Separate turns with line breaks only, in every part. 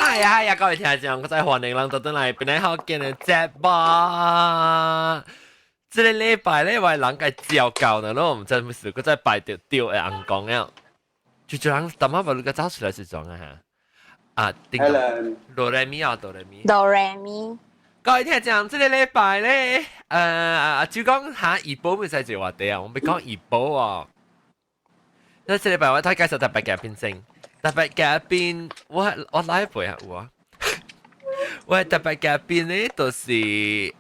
係啊係啊，各位聽眾，我再歡迎咱倒轉來邊個好見的節目。這个禮拜咧，我人該照教呢，咯，毋知咩事，閣再拜著著的尪公了。就就人淡仔把你個走出來是怎啊？啊，叮咚，哆來咪啊，哆來咪，
哆來咪。
各位聽眾，這个禮拜咧，就講下怡保袂使做話題啊，我欲講怡保哦。那這禮拜我睇介紹特別嘉賓先，特別嘉賓，我來一杯啊，有啊。我特別嘉賓咧，就是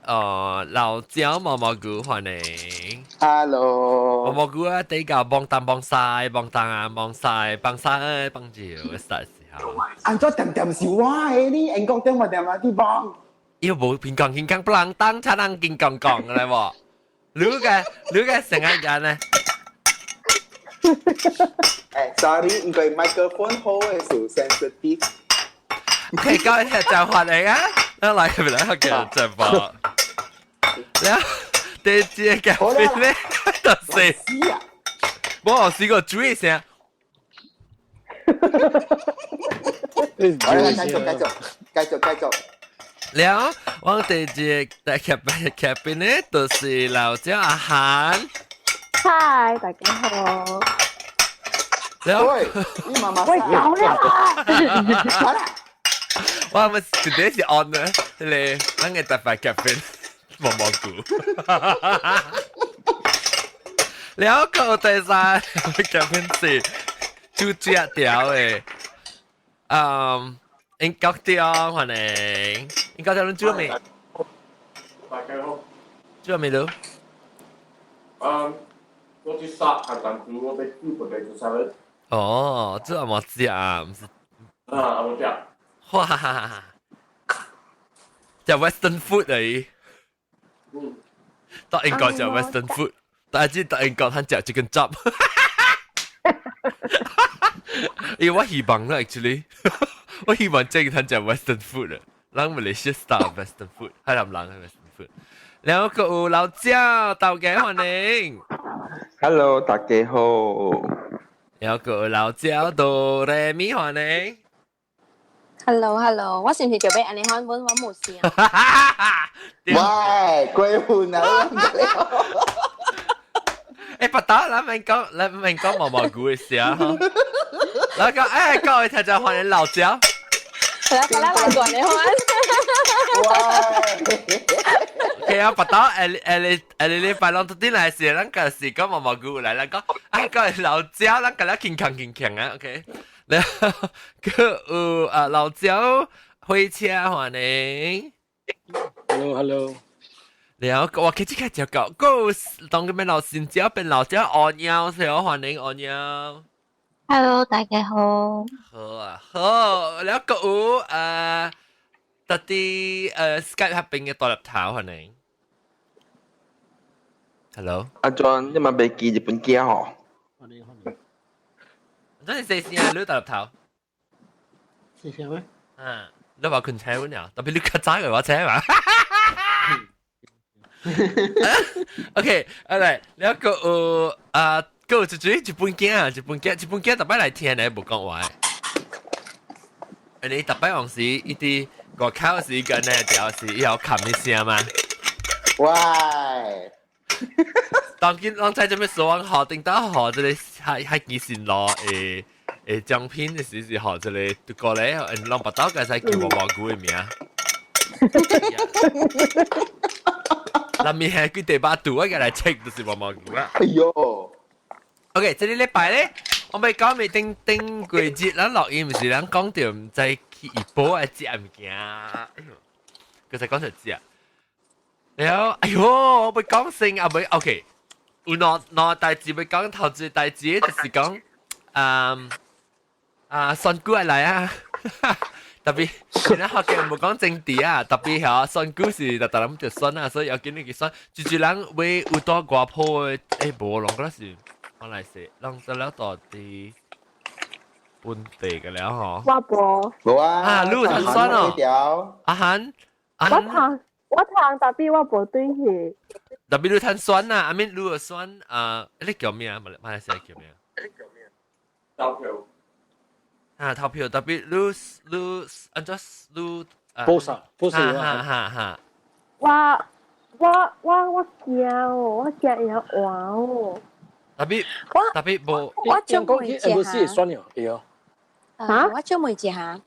老焦毛毛菇歡迎。
Hello。
毛毛菇啊，比較幫東幫西，幫東啊幫西，幫西幫照嘅時候。
按怎恬恬是我的，你英國點嘛點嘛啲幫。
伊無平講平講，不人當才人緊講講嘅無？你个成日人呢？
誒，sorry，因為麥克風好嘅是 sensitive。
OK，各位聽眾歡迎啊！咱來入來個直播。然後第二個嘉賓咧，就是，我試過注意聲。
好啦，繼續繼續繼續繼續。
了，我第二個嘉賓咧，就是老焦阿韓。
嗨，大家好。
喂，你媽媽。
喂，走啦！
好啦。
我咪絕對是按呢，這个咱个特別嘉賓毛毛菇。了個第三個嘉賓是煮食條的，英國條歡迎，英國條你煮咗未？
大家好。
煮咗未到？
我煮沙係但煮我哋煮 potato salad。
哦，這冇食啊，毋是。
啊，冇食。
哇哈哈哈！食 Western food 嚟。到英國食 Western food，但係到英國通食 chicken chop。因為我希望啦，actually，我希望這個通食 Western food 啊，咱馬來西亞 style Western food，海南人的 Western food。然後閣有老焦，大家歡迎。
Hello，大家好。
然後閣有老焦哆來咪歡迎。
Hello，Hello，我是毋是就欲按呢款阮我無聲。
喂，鬼混啊！
欸，不打，咱免講，咱免講毛毛菇的事啊！來講，欸，各位聽眾歡迎老焦。
來，來來，過來歡。
喂。
OK 啊，不打，下禮拜攏拄轉來時，咱個是講毛毛菇來，咱講，啊，各位老焦，咱共咱輕強輕強啊，OK。然後閣有啊老焦火車歡迎。
Hello，Hello。
然後我開始開始講，閣有當個咩老新椒變老焦阿喵，小歡迎阿喵。
Hello，大家好。
好啊，好，然後閣有特啲Skype 彼邊嘅大粒頭歡迎。Hello。
阿 John，你嘛袂記日本囝吼？
歡迎歡迎。
真係細聲啊！你大粒頭。
細聲咩？
啊，你話困車了，特別你較早嘅話車嘛。OK，來，然後閣有啊，閣有一隻日本囝啊，日本囝，日本囝逐擺來聽咧無講話。你逐擺往時伊佇外口時間咧，條是伊有冚一聲嘛？
喂！
當今攏知做咩說往學頂到學這个海基線路的獎品的時是學這个過來，攏腹肚會使叫毛毛菇的名。內面係幾地把肚，我共來 check 就是毛毛菇啊。
哎喲
！OK，這个禮拜咧，我欲講咪頂頂過節，咱錄音毋是咱講著毋知去怡保愛食物件，閣再講出食。然後，哎喲，我欲講先啊，袂 OK。有兩代誌欲講，頭一个代誌就是講，啊，選舉來啊，特別今仔學嘅無講政治啊，特別嚇選舉是逐逐人就選啊，所以要緊你去選。就一人為有帶外婆的，欸，無，攏嗰是馬來西亞，攏做了大佇本地嘅了吼。
我無。
無啊。
啊，你有通選哦。阿韓，
我通我通，特別我無對去。
特別你通選啊，阿面你有選啊？你叫咩啊？馬來西亞叫咩啊？
投票。
啊，投票特別你按怎你
報啥報啥
哈哈哈！
我驚哦，我驚會換哦。
特別
我
特別無，
我想問一下，
選了，對哦。
嚇？我想問一下，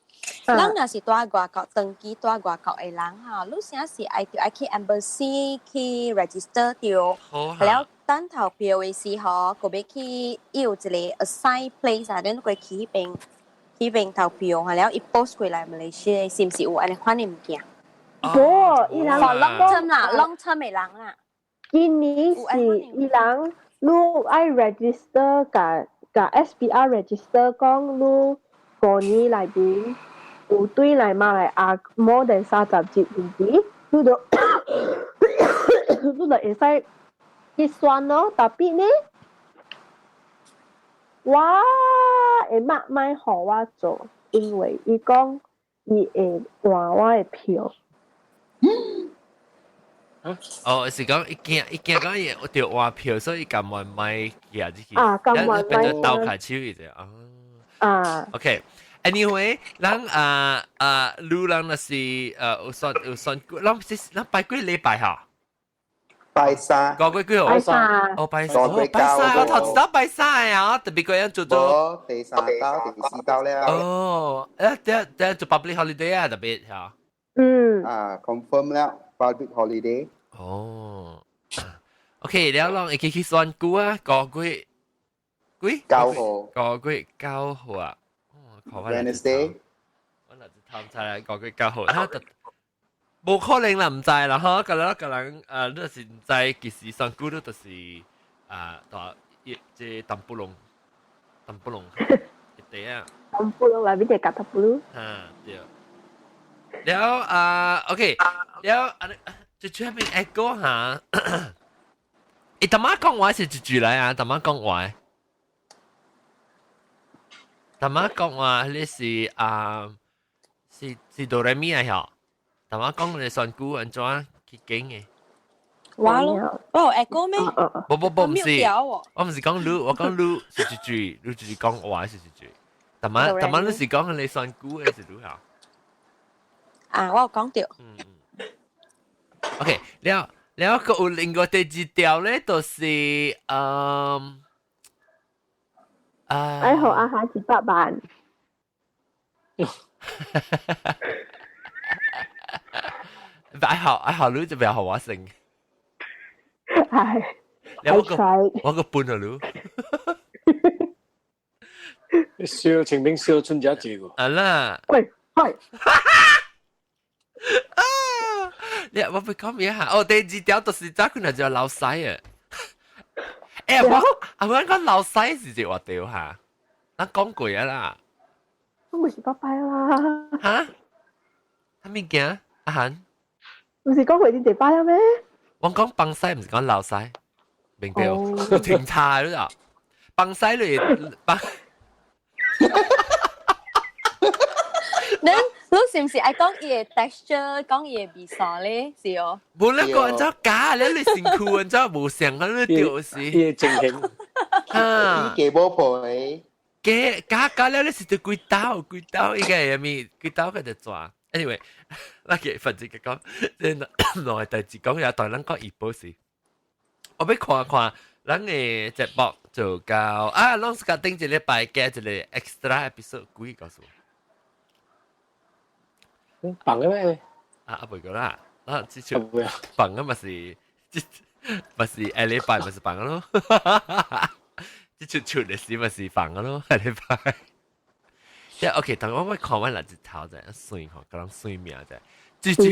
咱若是蹛外國長期蹛外國的人吼，你啥是愛著愛去 embassy 去 register 著，了等投票的時候，閣欲去伊有一個 assign place 啊，恁過去彼邊投票，了伊 post 過來馬來西亞，是毋是有按呢款的物件？
無，伊人
long term 啦，long term 的人啦。
今年是伊人，你愛 register 共共 SPR register 講你5年內面有轉來馬來亞 more than 30日，是毋是？你就會使去選咯。但係呢，我的媽莫予我做，因為伊講伊會換我的票。
哦，是講伊驚伊驚講伊著換票，所以甘願莫寄入去。
啊，甘願
變做鬥跤手伊者啊。
啊。
OK。Anyway，咱啊啊，女人若是有選有選，咱是咱拜幾禮拜哈？
拜三。
個月幾號？
拜三。
哦，拜三。哦，拜三，我頭一道拜三啊，特別個人做做。
第三道、第四道了。
哦，誒，等等做 public holiday 啊，特別嚇。
嗯。
啊，confirm 了 public holiday。
哦。OK，了攏會記去選舉啊，個月幾？9
號。
個月九號啊。
Wednesday。
我若是貪出來個月九號，他就無可能啦，毋知啦，吼，個人個人你若是毋知幾時選舉，你就是啊，大一這淡布隆，淡布隆一地啊。
淡布隆內面就夾頭布魯。
啊，對。了啊，OK，了啊，最出面一個嚇，伊淡仔講話是一句來啊，淡仔講話。淡仔講話，你是啊，是哆來咪啊嗬？淡仔講你選舉按怎去揀的？
我咯，我有 echo 咩？
無無無，毋是，我毋是講你，我講你是一句，你就是講話是一句。淡仔淡仔你是講你選舉的是如何？
啊，我有講著。
嗯嗯。OK，了了閣有另外第二條咧，就是嗯。
啊！愛予阿哈100萬。
愛予愛予你就袂予我算。
係。
我個我個分予你。
燒清明燒春節節個。
啊啦。
喂，係。
啊！你我欲講咩嚇？哦，第二條就是早可能就老細啊。欸，我啊，我講老細是一個話題哈，咱講過啊啦。
講過一百擺啦。
哈？啥物件？阿涵？
毋是講過一擺了咩？
我講放屎，毋是講老細，明白哦？停差了，放屎你放。
你是毋是愛講伊的 texture，講伊的味素咧？是哦。
無你講怎假，你身軀怎無像啊？你就是
伊的情形。
啊，
雞無皮。
假假假了，你是著幾刀幾刀，伊個係咪幾刀佢就抓？Anyway，咱個反正講，這兩個代誌講也當咱講伊保時。我欲看看，咱的節目做到啊，攏是共頂一禮拜加一個 extra episode 幾告訴我。
放嘅咩？
啊啊，袂過啦，啊，這就放嘅嘛是，這嘛是下禮拜嘛是放嘅咯。這出出的時嘛是放嘅咯，下禮拜。即 OK，等我欲看阮兩隻頭者，算吼，共人算命者。這這，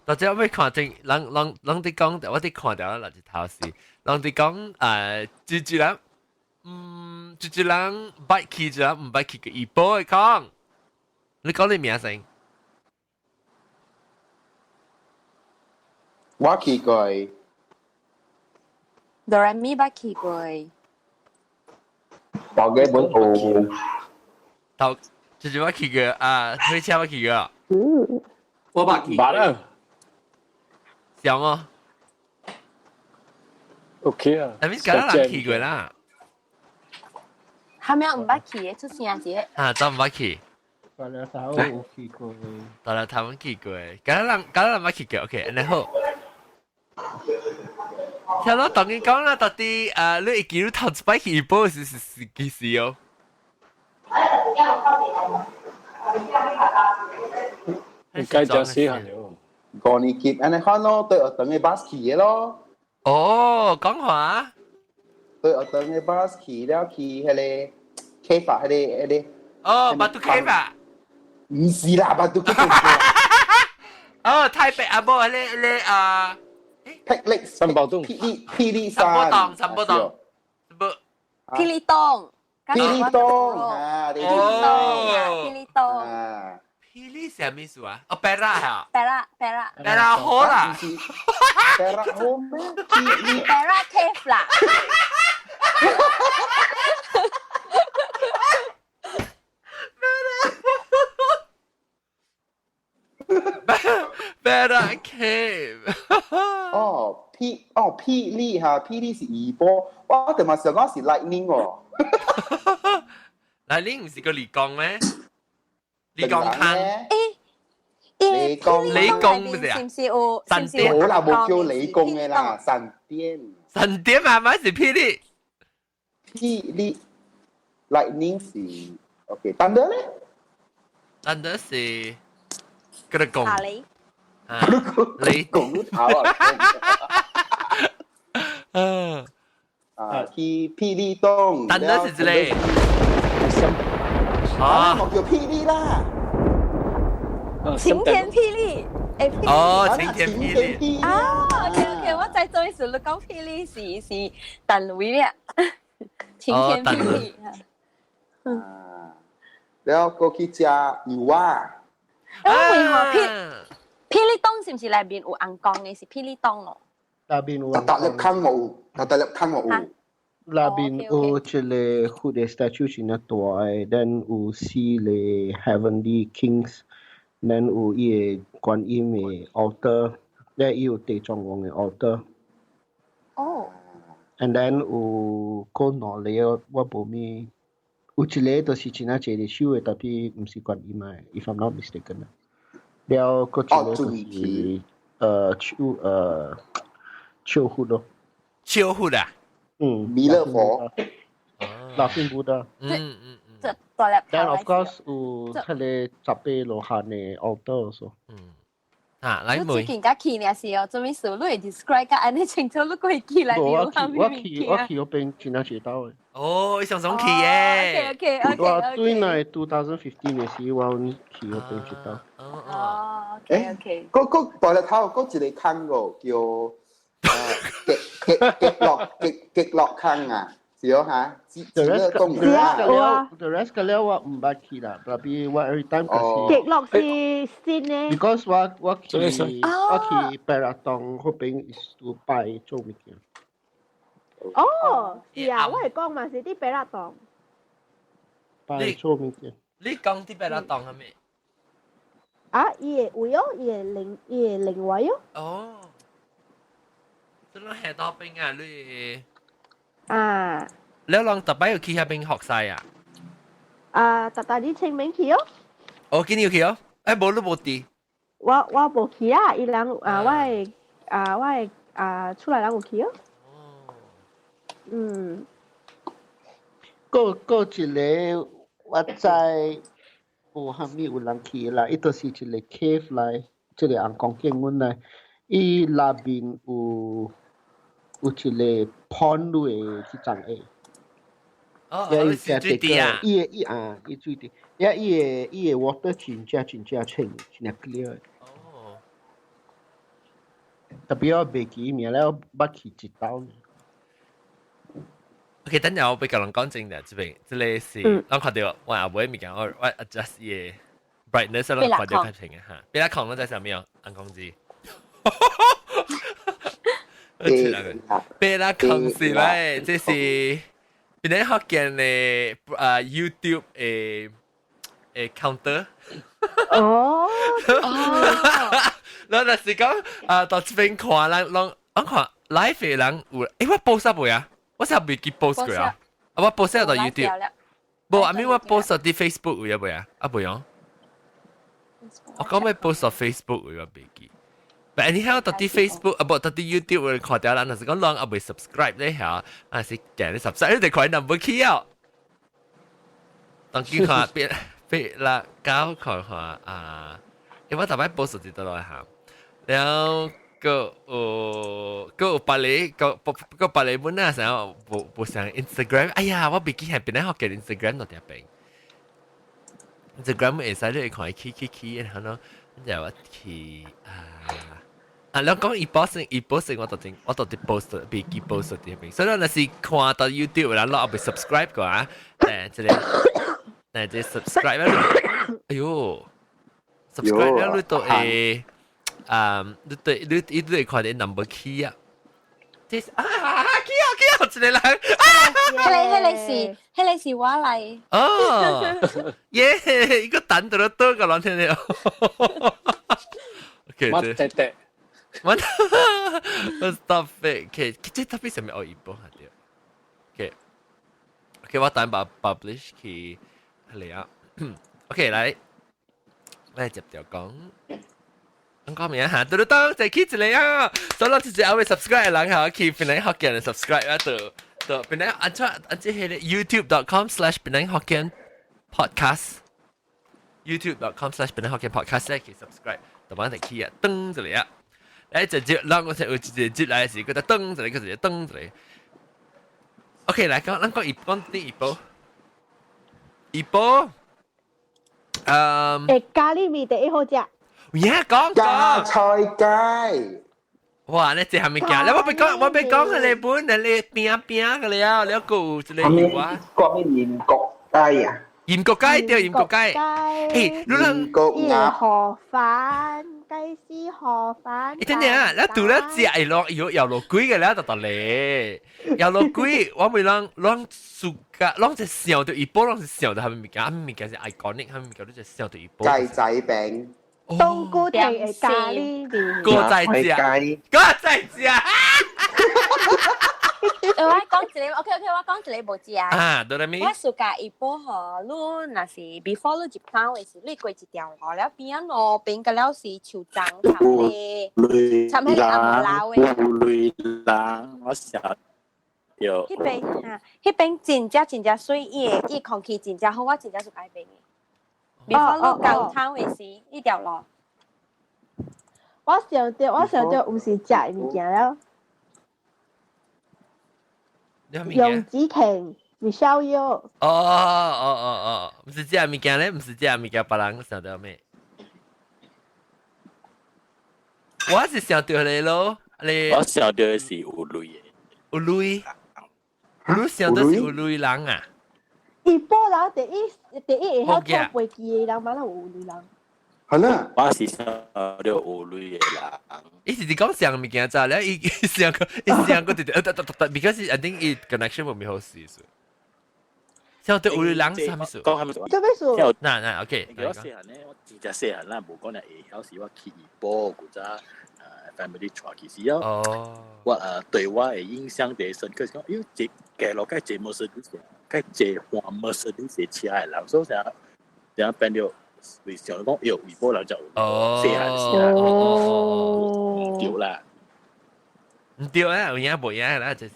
大家欲看正，人人人佇講，我佇看著兩隻頭是，人佇講這這人，這這人捌去，這人毋捌去過怡保的講，你講你名先。
我去過。
哆來咪捌去過。
頭家本有。
頭，就是我去過啊，推車我去過。
嗯。
我捌去過。
捌啊。
像哦。
OK 啊。
但係敢若人去過啦。
還沒有毋捌去的出聲一下。
啊，真毋捌去。
大粒頭有去過。
大粒頭去過，敢人敢人捌去過，OK，然後。聽我當然講啦，到底啊，你會記得頭一擺去怡保是是是幾時哦？
你該食細漢了。
5年級按呢款咯，對學堂的巴士去的咯。
哦，講話。
對學堂的巴士去了去彼个 cave 彼个彼個。
哦，Batu Cave 啊？
毋是啦，Batu Cave。
哦，台北啊，無，彼個彼個啊。
霹靂
三寶洞，
霹靂霹靂山，
三寶洞，三寶洞，無。
霹靂洞，
霹靂洞啊，
霹靂洞，霹靂洞。
霹靂是啥物事啊？哦，白蠟啊。
白蠟，白蠟。
白蠟好啦。
白蠟好咩？霹靂。
白蠟 cave 啦。
白蠟 cave。
哦，霹哦霹靂哈，霹靂是怡保，我就嘛想講是 lightning 哦。
lightning 毋是個理工咩？理工坑。
理工
理工唔是啊？
是毋是有？
閃電。
冇啦，冇叫理工的啦，閃電。
閃電嘛，嘛是霹靂。
霹靂，lightning 是 OK，thunder 咧
？thunder 是嗰個工。
打雷。
雷
公頭啊！
嗯。
啊，去霹靂洞。
thunder 是這個。
啊，我叫霹靂啦。
晴天霹靂，欸，
哦，晴天霹靂。
啊，OK OK，我在做時你講霹靂是是鄧位咧，晴天霹靂。
啊，然後過去食油仔。
我問下霹霹靂洞是毋是內面有紅光的？是霹靂洞咯。
內面有。
大粒坑冇，大粒坑冇有。
內面有一个佛的 statue 真正大的，then 有四个 Heavenly Kings。咱有伊个觀音的 altar，咧伊有地藏王的 altar。
哦。
And then 有閣兩个我無物，有一个就是真正濟日手的，但是毋是觀音的，if I'm not mistaken。了，閣一个就是手笑佛咯。
笑佛啊？
嗯。
彌勒佛。
老仙 Buddha。
嗯嗯。
Then of course 有彼個18羅漢的 altar 所。
嗯。啊，來
你最近才去呢是哦，做咩事？你會 describe 甲按呢清楚，你過去來
我去我去我去嗰邊真正濟兜的。
哦，你上上去耶
？OK OK OK。
我對來2015的時，我去嗰邊一兜。
哦，OK OK。
嗰嗰大粒頭嗰一個坑個叫極極極樂極極樂坑啊！是哦嚇，
The rest
個
了，the rest 個了我毋捌去啦，特別我 every time
極樂是新的。
Because 我我去我去白蠟洞嗰邊是拜做物件。
哦，是啊，我會講嘛是佇白蠟洞。
拜做物件。
你講佇白蠟洞係咪？
啊，伊個位哦，伊個靈，伊個靈位哦。
哦，這攏下到邊啊？你？
啊。
你攏逐擺有去遐邊學晒啊？
啊，逐逐日清明去哦。
哦，今年有去哦？欸，無你無佇。
我我無去啊，伊人啊，我的啊，我的啊，厝內人有去哦。
哦。
嗯。
閣閣一个我知有啥物有人去啦，伊就是一个 cave 來，這个紅光景阮來，伊內面有有一个 pond 的彼層下。
哦，是水滴啊！
伊个伊啊，伊水滴，也伊个伊个 water 真正真正清，真正 clear。
哦。
特別我袂記名了，捌去一道。
OK，等陣我俾個人講真嘅，這邊這個是，咱看到我阿妹物件，我我 adjust 伊個 brightness，咱看到較清嘅嚇。別來看我在上面哦，紅光字。別來控是來，這是邊個福建的啊 YouTube 的的 counter。
哦。
咱若是講啊，到這邊看，咱攏我看 live 的人有，欸，我 post 啊未啊？我是未記 post 過啊？啊，我 post 到 YouTube。無，阿咪我 post 佇 Facebook 有啊未啊？啊未哦。我講咩 post 喺 Facebook 我袂記。But anyhow，到啲 Facebook 啊，無到啲 YouTube 會看到啦。若是講人猶未 subscribe 咧嚇，啊是撳你 subscribe，你就看 number 起啊。當見看別別啦，搞看看啊，因為我逐擺 post 就得落嚇。然後個有個有別個個個別個本啊，成無無上 Instagram。哎呀，我袂記係邊個學嘅 Instagram 落啲邊。Instagram 會使你看起起起，然後呢，就我去啊。啊！你講伊 post 伊 post 我就定我就啲 post 袂記 post 啲邊，所以若是看到 YouTube 然後猶未 subscribe 個啊，這個這 subscribe 啊，哎喲，subscribe 了你都會啊，你對你你都會看到 number key 啊，這是啊起啊起啊，一個人，
彼個是我來。
哦，耶！一個蛋到多個人聽到。OK，
我對對。
我我 stop it，OK，這特別什麼哦？一波下掉，OK，OK，我等把 publish 去嚟啊，OK，來，來接著講，講咩啊？嚇，嘟嘟嘟，再去一個啊！所以我直接猶未 subscribe 人嚇，去檳城福建 subscribe 啊，就就檳城按怎按這個 youtube.com/penanghokkien podcast，youtube.com/penanghokkien podcast 咧去 subscribe，就幫你去啊，噔一個啊！誒，直接咱我有一個接來時，佢就噔一個，佢就噔一個。OK，來講，咱講一講第一步，一步，嗯。
咖喱麵第一好食。
有影講
講。菜雞。
哇！你這係物件？你我欲講，我欲講佢個本，你邊邊個了，你個有一個油啊。
講咩鹽焗雞啊？
鹽焗雞對，鹽焗雞。誒，你人
鹽河粉。雞絲河粉。
你聽聽啊，你除了食會落有油落鬼嘅咧，就得咧。油落鬼，我咪攏攏暑假，攏是想到一波，攏是想到啥物物件，啥物物件是 iconic，啥物物件你就想到一波。
雞仔餅。
冬菇亭的咖喱麵。
閣再食，閣再食。
我講一個，OK OK，我講一個無食。
啊，對啦咪。
我 suka 怡保吼，你若是 before 你入town 的時，你過一條路了邊仔路邊個了是樹欉參咧，參彼個紅老的。
有人，我想到。
彼邊啊，彼邊真正真正媠，伊的空氣真正好，我真正 suka 彼邊的。before 你到town 的時，呢條路。
我想到，毋是食的物件了。楊紫瓊、Michelle Yeoh。
哦哦哦哦，毋是食物件咧，毋是食物件，別人想到咩？我是想到你咯，你。
我想到的是有鐳的。
有鐳？你想到是有鐳人啊？
怡保人第一會曉坐飛機的人，嘛有鐳人。
係啦，
我是想到有鐳的人。
伊是講上物件咋？了伊上個伊上個直直得得得得，because I think 伊 connection 無咪好勢。想到有鐳人是啥物事？
講啥物事？
做咩事？
嗱嗱，OK。
我細漢咧，我真正細漢啦，無講會曉時我去怡保古早family 帶去時哦，我對我的印象第一深刻是講，喲，坐街路該坐 Mercedes，該坐換 Mercedes 車的人，所以成成變著為想講，喲，怡保人就細漢時啦，哦，對啦，
毋對啊，有影無影啦，這是。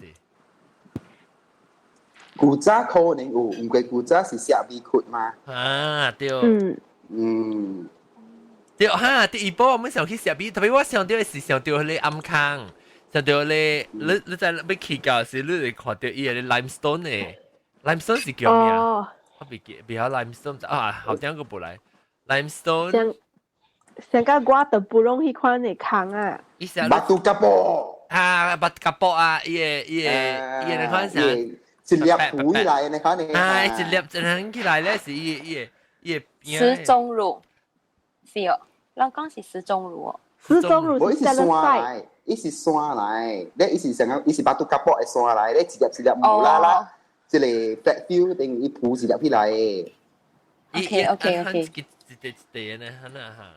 古早可能有，毋過古早是寫米窟嘛。
啊，對。
嗯。
嗯。
對哈，第一波我們想去寫米，特別我想到的是想到彼個暗坑，想到彼個你在欲去到時，你會看到伊個 limestone 的，limestone 是叫咩啊？我袂記，袂曉 limestone 啊，後頂個無來 limestone。
像像甲我就不攏彼款的坑啊。
Batu Kapur。
啊，Batu Kapur 啊，伊個你看啥？
一粒浮起來，你看你。
啊，一粒一粒起來咧，是伊個邊。
石鐘乳，是哦，咱講是石鐘乳哦。
石鐘乳
是山來，伊是山來，咧伊是成個，伊是 Batu Kapur 的山來，咧一粒一粒無啦啦，這個 flat field 等於伊浮一粒起來的。
OK。
一個一個呢，哈那哈。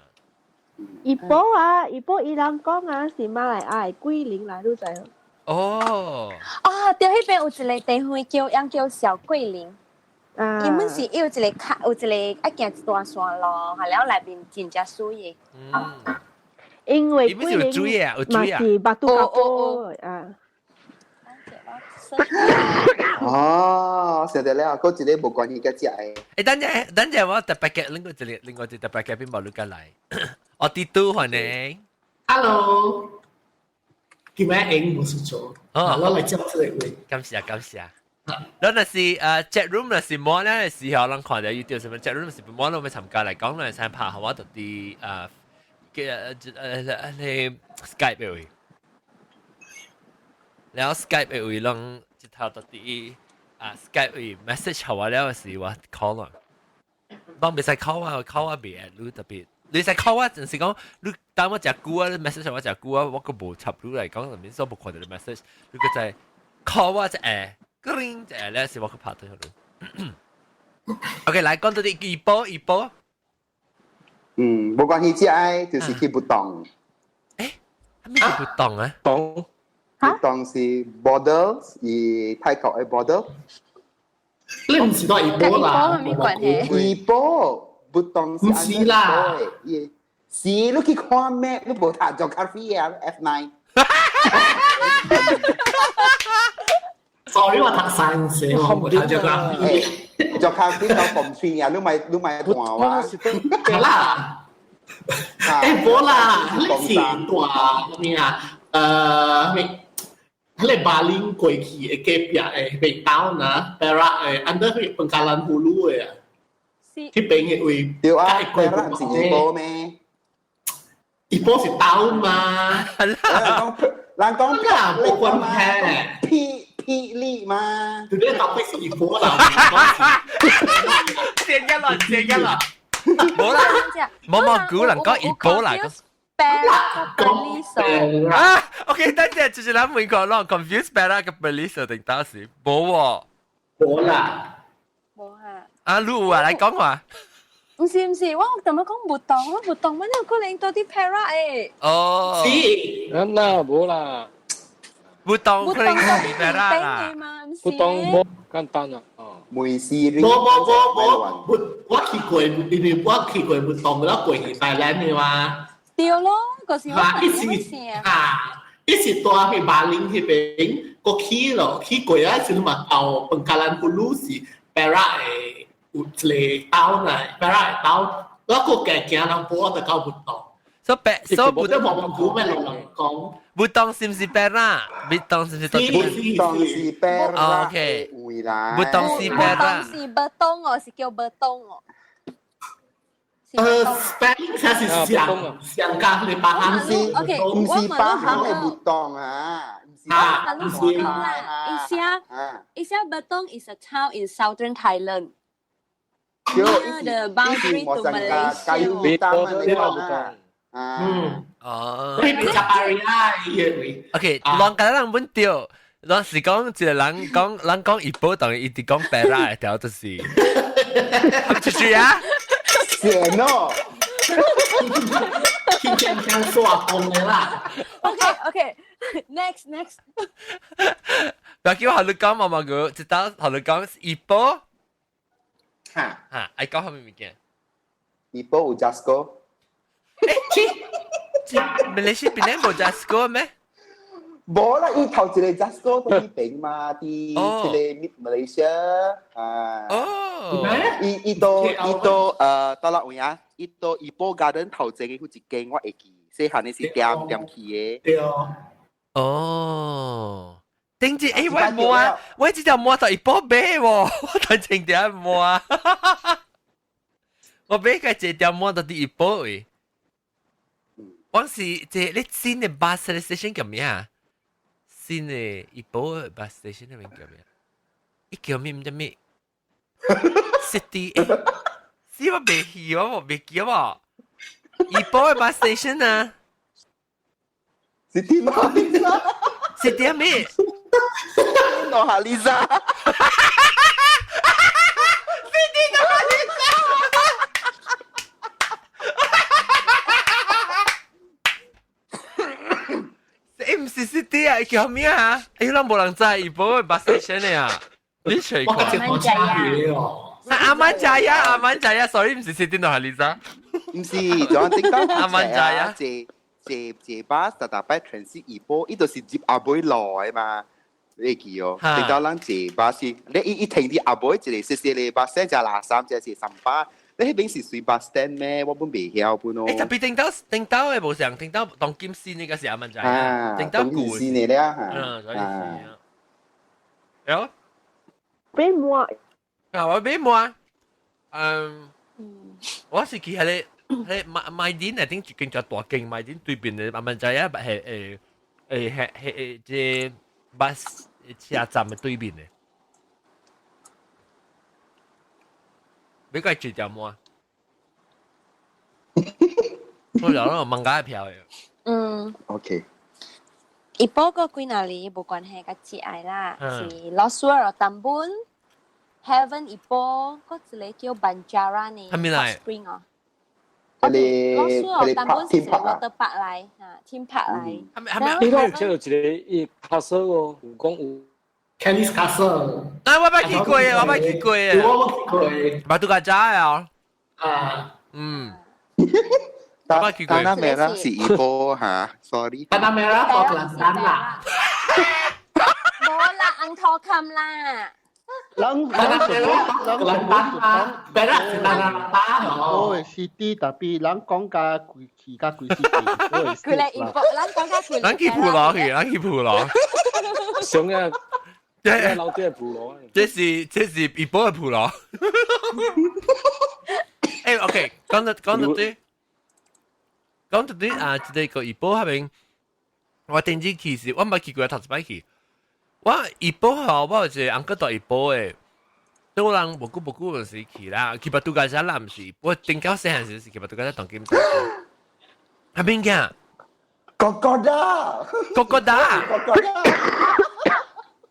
怡保啊，怡保伊人講啊，是馬來亞的桂林來，你知無？
哦。
啊，對，彼邊有一個地方叫，樣叫小桂林。伊們是有一個卡，有一個愛行一段山路，係了內面真正水的。
因為
伊們是有水啊，有水啊。
嘛是 Batu Kapur 啊。
哦，想得了，嗰一個無關係嘅食的。
誒，等陣等陣，我特別嘅另外一個另外一個特別嘅邊無你過來。我啲都歡迎。
Hello，今日英無事做，
哦，
我來接這個位。
感謝感謝。咱若是chat room 若是滿了的時候，咱看到 YouTube 什麼 chat room 是滿了，要參加來講，咱會使拍，我就佇嘅你 Skype 的位，然後 Skype 的位，攏一頭就佇啊 Skype 位 message 予我了時，我 call 啦，當袂使 call 我，call 我袂會你特別，你使 call 我，就是講你等我食久啊，你 message 我食久啊，我閣無插你來講，面所無看到你 message，你閣再 call 我一下。叮一下咧是我去拍對你。OK，來講到啲怡保怡保。
嗯，無關係，這個就是去不當。
誒，咩叫不當啊？
當。
不當是 border，是泰國的 border。
你唔是講怡保啦？
咩關係？
怡保不當是。
唔是啦。
是，你去看 map，你無讀 geography 啊，F9。
Sorry，我讀 science，我無讀 geography。
geography 到風水啊，你咪你咪斷我。
好啦，誒，無啦，你是大咩啊？咩？彼個巴林過去的隔壁的北島呢，Perak 的，under 彼 Pengkalan Hulu 的啊。彼邊的位。
對啊，Perak 是怡保咩？
怡保是島嘛？
人講人講
啦，無關係。
霹霹靂嘛？
對對，到底是怡保啦。
正一啦，正一啦。冇啦，冇冇估人講怡保啦。
Perak
啊，OK，等陣就是咱每個人 confuse Perak 跟 Perlis 定當時冇喎。
冇啦。
冇啊。
啊，你有啊，來講話。
唔是唔是，我同佢講唔當，我唔當，我有可能到啲 Perak 誒。
哦。
是。
嗱，冇啦。
唔當可能係 Perak 啦。
不當冇簡單啊。
梅斯
無無無無，我去過，因為我去過唔當，我過去台南的嘛。
對咯，嗰時我
一是啊，一是住去馬林彼邊，閣去咯，去過啊，時嘛到 Pengkalan Hulu 是 Perak 的有一個島呢，Perak 的島，我閣加行人步就到唔當。
所以白，所以
不得無無咩人講。
不當是唔是 Perak？不當是唔是？
不當是 Perak。
OK。
位啦。
不當是 Perak。
不當是 Betong 哦，是叫 Betong 哦。
Spelling 才是上上加你巴
唔是唔是巴行的不當啊，唔是
啊，唔是
啦，伊寫伊寫 Betong is a town in southern Thailand. Near the boundary to Malaysia.
嗯，
哦，
你比較巴瑞啊，伊
OK，人家人本對，人是講一個人講，人講怡保，當伊直講 Perak 的條就是，出去啊！
險哦！
天天聽說講的啦。
OK OK，next next。
不要叫我你講嘛嘛個，直到學你講怡保。
哈
哈，愛講啥物物件？
怡保有 Jusco。
欸，馬來西亞邊無 Jusco 咩？
無啦，伊頭一個 Jusco 都彼邊嘛，佇一個馬來西亞啊。
哦。
伊伊到伊到到哪位啊？伊到怡保 Garden 頭前的有一間，我會記，細漢的是店店去的。
對哦。
哦。頂住，欸，我摸啊，我這條摸到怡保買喎，我頭前條摸啊。我買個這條摸到佇怡保位。我是這你新的 bus station 叫咩啊？新的怡保 bus station 的名叫咩？伊叫咩毋知咩？City，是我袂記我袂記喎。怡保的 bus station 啊
？City 嗎
？City 咩？
諾哈麗莎。
City 諾哈麗莎。欸，毋是 City 啊，叫咩啊？欸，攏無人知怡保的 bus station 的啊？你揣看？
我較車去哦。
Amanjaya， Amanjaya，sorry，毋是 Siti Nurhaliza。
毋是，就按頂到
Amanjaya。
坐巴士逐擺 transit 怡保，伊就是入後尾路的嘛。你會記哦？頂到咱坐巴士，你伊停佇後尾一個細細个巴士，只垃圾，只是三巴。你彼邊是隨 bus stand 咩？我本袂曉本哦。
欸，特別頂到頂到的無像頂到當今線那個是 Amanjaya，頂到舊
線的了嚇。
嗯，所以是啊。有？
買滿。
啊，我買滿。嗯，我是去彼个彼个賣賣店內頂一間較大間賣店對面的 Amanjaya，係誒誒係係這 bus 車站的對面的。欲共坐條滿。我聊到艋舺的票的。
嗯。
OK。
怡保個幾若年無關係，較節愛啦，是 Lost World 淡本 Heaven 怡保，閣一个叫 Banjaran 的
蝦米來
Spring 哦。
彼个
Lost World 淡本是一個
彼個
water park 來，嚇，theme park 來。
蝦米？
你講有一個伊 castle 哦，有講有。
Kellie's Castle。
啊，我捌去過的，我捌去過的。
我捌去過。
Batu Gajah 啊。
啊。
嗯。
Tanah Merah 是怡保嚇，sorry。
Tanah Merah 到吉蘭丹啦。
無啦，紅頭坎啦。
人人
人吉蘭丹啊，Perak 是 Tanah Merah
哦。city， tapi 人講甲規去甲規 city。
佢嚟怡保，咱講甲規。
咱去普羅去，咱去普羅。
上啊！這老爹普羅。
這是怡保的普羅。欸，OK，講到對。講到對啊，這个怡保彼邊，我頂次去是，我毋捌去過，頭一擺去。我怡保吼，我有一个翁仔住怡保的，對我人無久無久就是去啦，去 Batu Gajah 啦，毋是，我頂到細漢時是去 Batu Gajah 當今。彼邊囝？
哥哥達。
哥哥達。
哥哥達。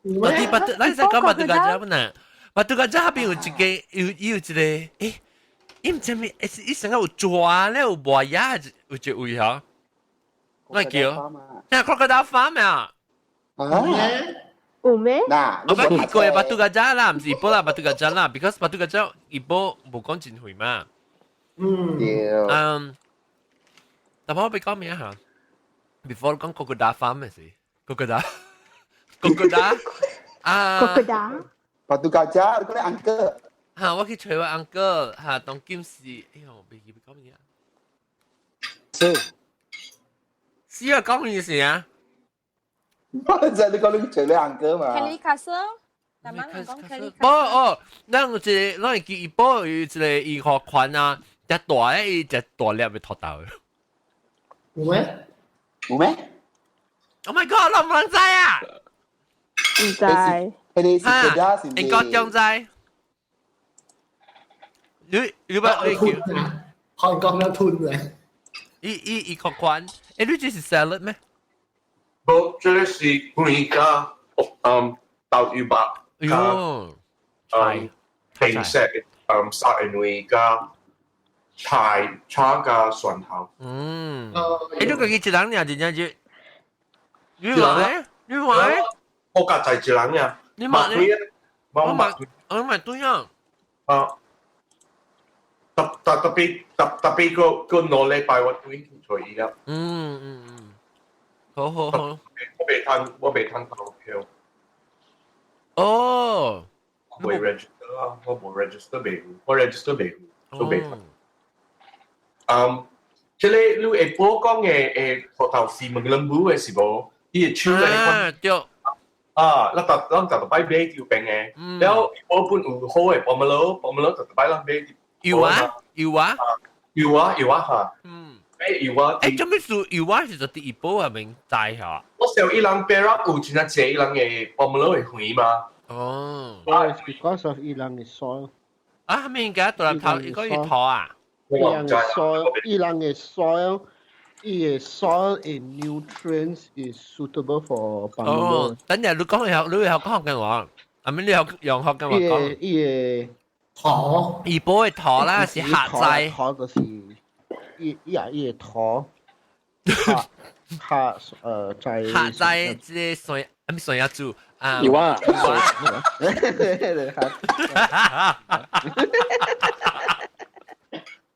我佇 Batu，咱使講 Batu Gajah 本來，Batu Gajah 彼邊有一個，有一个，欸，伊毋知咩，伊成個有蛇咧，有磨牙，有一位吼，我叫，那 crocodile farm 啊？
啊？
有咩？
嗱，
我捌去過 Batu Gajah 啦，毋是怡保啦，Batu Gajah 啦，because Batu Gajah 怡保無講真遠嘛。
嗯。
嗯，但我欲講咩嚇？Before 講 crocodile farm 的是 crocodile，crocodile 啊
crocodile。
Batu Gajah，嗰個 uncle。
嚇，我去揣我 uncle 嚇，當今是，哎喲，袂記欲講咩啊？
是。
是啊，講咩事啊？
我知你講你揣你 uncle 嘛。
Kelly Castle，大媽人講 Kelly
無哦，咱有一个，咱會記怡保有一个醫學館啊，隻大的伊隻大粒的禿頭。
有咩？
有咩
？Oh my god！攏無人知啊？
毋知。
彼个是國家是？
你高中知？你捌你叫？
韓國有吞嘅。
伊醫學館，欸，你這是 salad 咩？
無，這个是飯加豆魚肉
加
白色沙卵加菜炒加蒜頭。
嗯。欸，你家己一人爾，真正是？你話你話？
我家在一人爾。
你買咧？我買，我買對啊。
啊。特特特別特特別個個2禮拜我轉去揣伊啦。
嗯嗯嗯。好好好。
我袂通投票。
哦。
我未 register 啊，我無 register 袂有，我 register 袂有，所以袂通。嗯，這个你會報講的禿頭是問兩母的是無？伊的手咧。
啊，對。
啊，咱逐擺買就平的，了我本有好的 pomelo，pomelo 逐擺咱買。
有啊，有啊，
有啊有啊嚇。
嗯。
買有啊。
欸，做咩事有啊？是就佇怡保彼邊栽嚇。
我想伊人 Perak 有真濟伊人的 pomelo 的園嘛。
哦。
Because of 伊人的 soil。
啊，蝦米應該大粒頭，應該是土啊。
伊人的 soil，伊人的 soil，伊的 soil and nutrients is suitable for pomelo。
哦，等陣你講會曉，你會曉講福建話，阿咪你曉用福建話講。
伊個
土，
怡保的土啦，是客栽。
土就是伊伊啊伊个土，客客在。
客栽這个山啊，咪算一組啊。
有啊。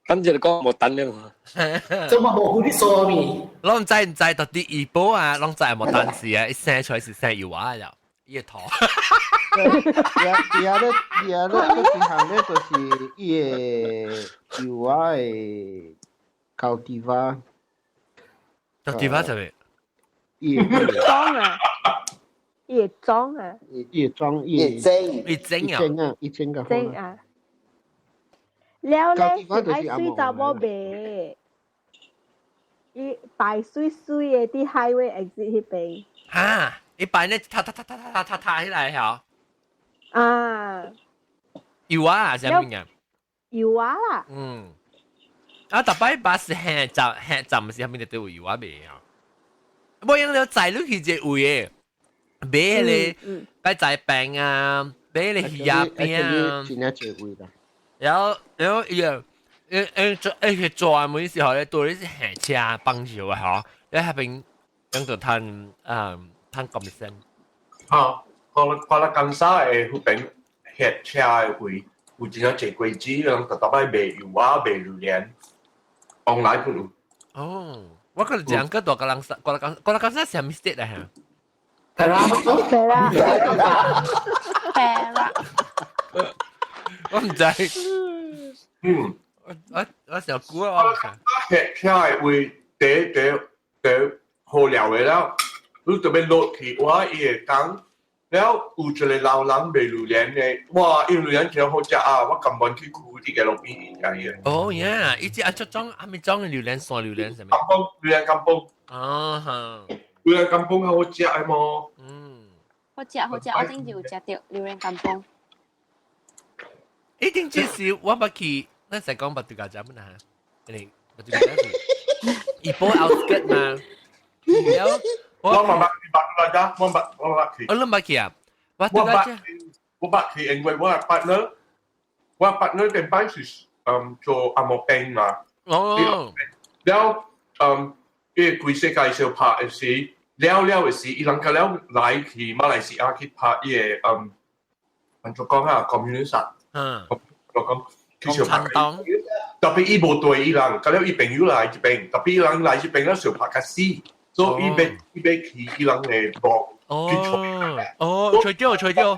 等住你講冇等了嘛。
做乜冇嗰啲數面？
攏唔知唔知到底怡保啊，攏知冇單字啊，一生出來是生油啊了，伊個頭。
而家咧，而家咧，這項咧就是伊個油啊的cultivar。
cultivar 啥物？
伊
種啊，伊種啊，
伊種伊
種，
伊種
啊，伊種個。
種啊。了咧是愛水查某賣，伊擺水水的佇 highway exit 彼邊。
哈！伊擺咧，塌塌塌塌塌塌塌起來嚇。
啊！
油啊，啥物啊？
油啊啦。
嗯。啊，逐擺巴士行站行站是啥物就對有油啊賣啊。無用了載你去一個位的，買咧，買仔餅啊，買咧魚仔餅啊。
真正濟位啦。
然後伊個，伊伊去轉門時候咧，對你是行車幫手啊，嗬，你那邊用就趁趁 commission。
嚇，我我金沙的彼邊客車的位，有真正濟果子，人特特擺賣柚仔、賣榴蓮，往來不有。
哦，我覺得這樣個大個人，過來金過來金沙是啥物 state 啊？
係啦，
係啦，
係啦。
我唔知。
嗯，
我小估啊，我唔知。
客車的位，第第第好料的了，你特別落去，我伊會講，了有一個老人賣榴蓮的，哇，伊榴蓮真好食啊！我甘願去跍佇個路邊食伊。
哦呀，伊這按怎裝，還沒裝榴蓮山榴蓮啥物？
甘榜榴蓮甘榜。
啊哈，
榴蓮甘榜較好食的麼？
嗯，
好食好食，我頂次有食著榴蓮甘榜。
一定這是我捌去，咱才講捌對家食本啊，因為捌對家是怡保 outskirt 嘛。然後
我嘛捌去捌來家，我捌我捌去。
我攏捌去啊！我
捌我捌去，因為我 partner，我 partner 頂擺是做按摩兵嘛。
哦。
了因為規世界小拍的時，了了的時，伊人個了來去馬來西亞去拍伊個按怎講啊，communist。
嗯，
我講去小拍，特別伊無對伊人，個了伊朋友來這邊，特別伊人來這邊了小拍較死，所以伊欲伊欲去伊人的墓去揣。
哦，揣著揣著。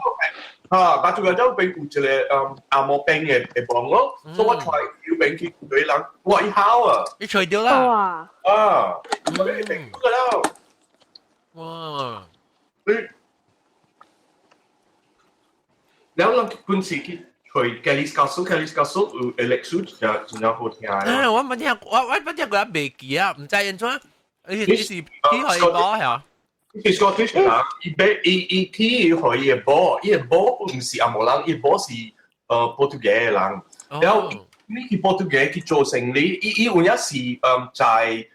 啊，把這個周邊有一個按摩兵的的墓咯，所以我揣右邊去對人，哇，伊好啊！
伊揣著啦。
哇！
啊，伊朋友個了。
哇！
你，了人本時去。去 Kellie's Castle，Kellie's Castle 有歷史真真正好聽。
啊，我冇聽，我我冇聽過，未記啊，唔知按怎。你是去予伊墓係？
是 Scottish 啊，伊買伊伊去予伊的某，伊的某毋是紅毛人，伊某是葡萄牙的人。然後你去葡萄牙去做生理，伊伊有影是在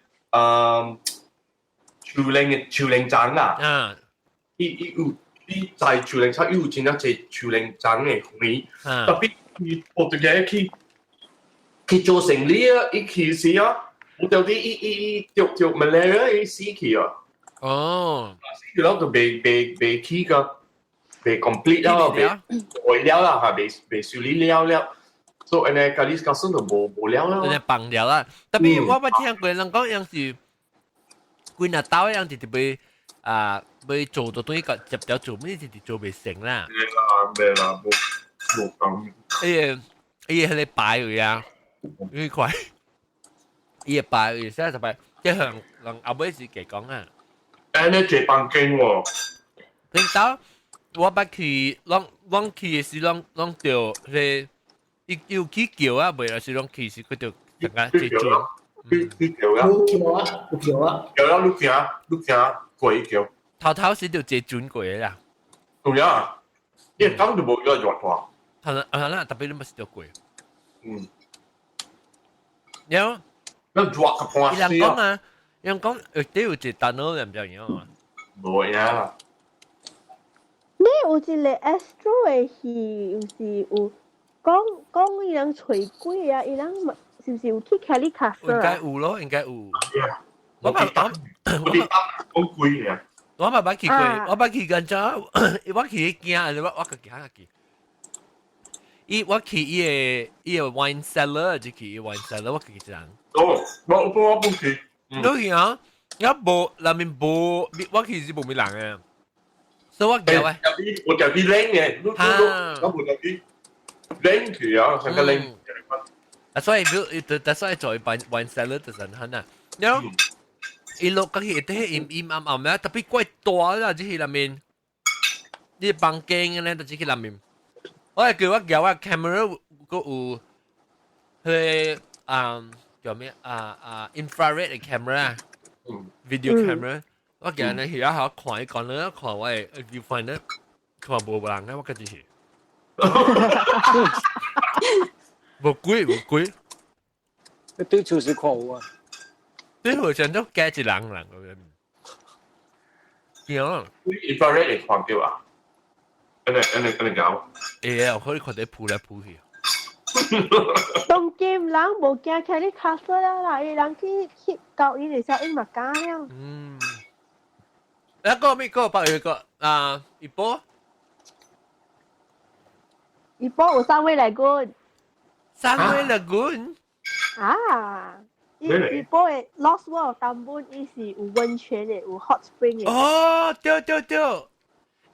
樹林的樹林站啊。
嗯。
伊伊有。伊在樹林山，伊有真正濟樹林長的園，特別伊葡萄牙去去做生理啊，伊去時啊，有到底伊伊伊著著 malaria 伊死去啊。
哦，
死去了就袂袂袂去個，袂 complete 了，袂會了啦，嚇，袂袂處理了了，所以按呢，Kellie's Castle 就無無了啦。
按呢放了啦，特別我捌聽過人講，樣是規若島樣是特別。啊，欲做到對個接條做，咩是做袂成啦。
袂啦，袂啦，無無講。
伊個伊個彼個擺位啊，伊塊，伊個擺位，現在就擺，即係人後尾是加講啊。
按呢坐房間喎。
頂到我捌去，攏攏去的時攏攏著彼個，伊有起橋啊，袂啦是攏去是佢著成個坐船。
去去橋啊！
有橋啊！有橋啊！
橋啦，你行你行過橋。
頭頭是著坐船過的啦。
有影，你講就無要熱大。
係啦，係啦，特別你咪是著過。
嗯。
然後，
那熱個半死
伊人講啊，人講有啲有一單佬，唔知影啊。
無影啦。
你有一個 Astro 的戲，有是有講講伊人揣鬼啊，伊人是毋是有去 Kellie's Castle
應該有咯，應該有。
我捌講，我講鬼啊！
我嘛捌去過，我捌去緊張，我去驚，我家己嚇去。伊我去伊個 wine cellar 就去伊 wine cellar，我家己一人。
哦，我不去。
你去啊？我無內面無，我去是無咩人嘅，所以我叫喂。
我叫啲靚嘅，我冇叫啲靚去啊，成個靚。
啊，所以表，所以做 wine cellar 就是很啊。然後伊落過去，啲陰陰暗暗咧，特別怪大啦，這去內面，啲房間咧，就去內面。我係叫我叫我 camera 個有，佢啊叫咩啊 infrared 嘅 camera，video camera，我叫人去啊，看伊講咧，看我嘅 viewfinder，看無人咧，我家己去。無鬼無鬼，
你對厝是看有啊？
對厝上都加一人人咁樣。對啊
，infrared 會看到啊？按呢按呢按呢搞？
會啊，可以看到撲來撲去。
當今人無驚起你卡死啦啦，伊人去交伊的時候，伊嘛敢了。
嗯。一個咩個白月個啊？怡保。
怡保有 Sunway Lagoon。
Sunway Lagoon。
啊！怡保的 Lost World Tambun 伊是有溫泉的，有 hot spring 的。
哦，對對對。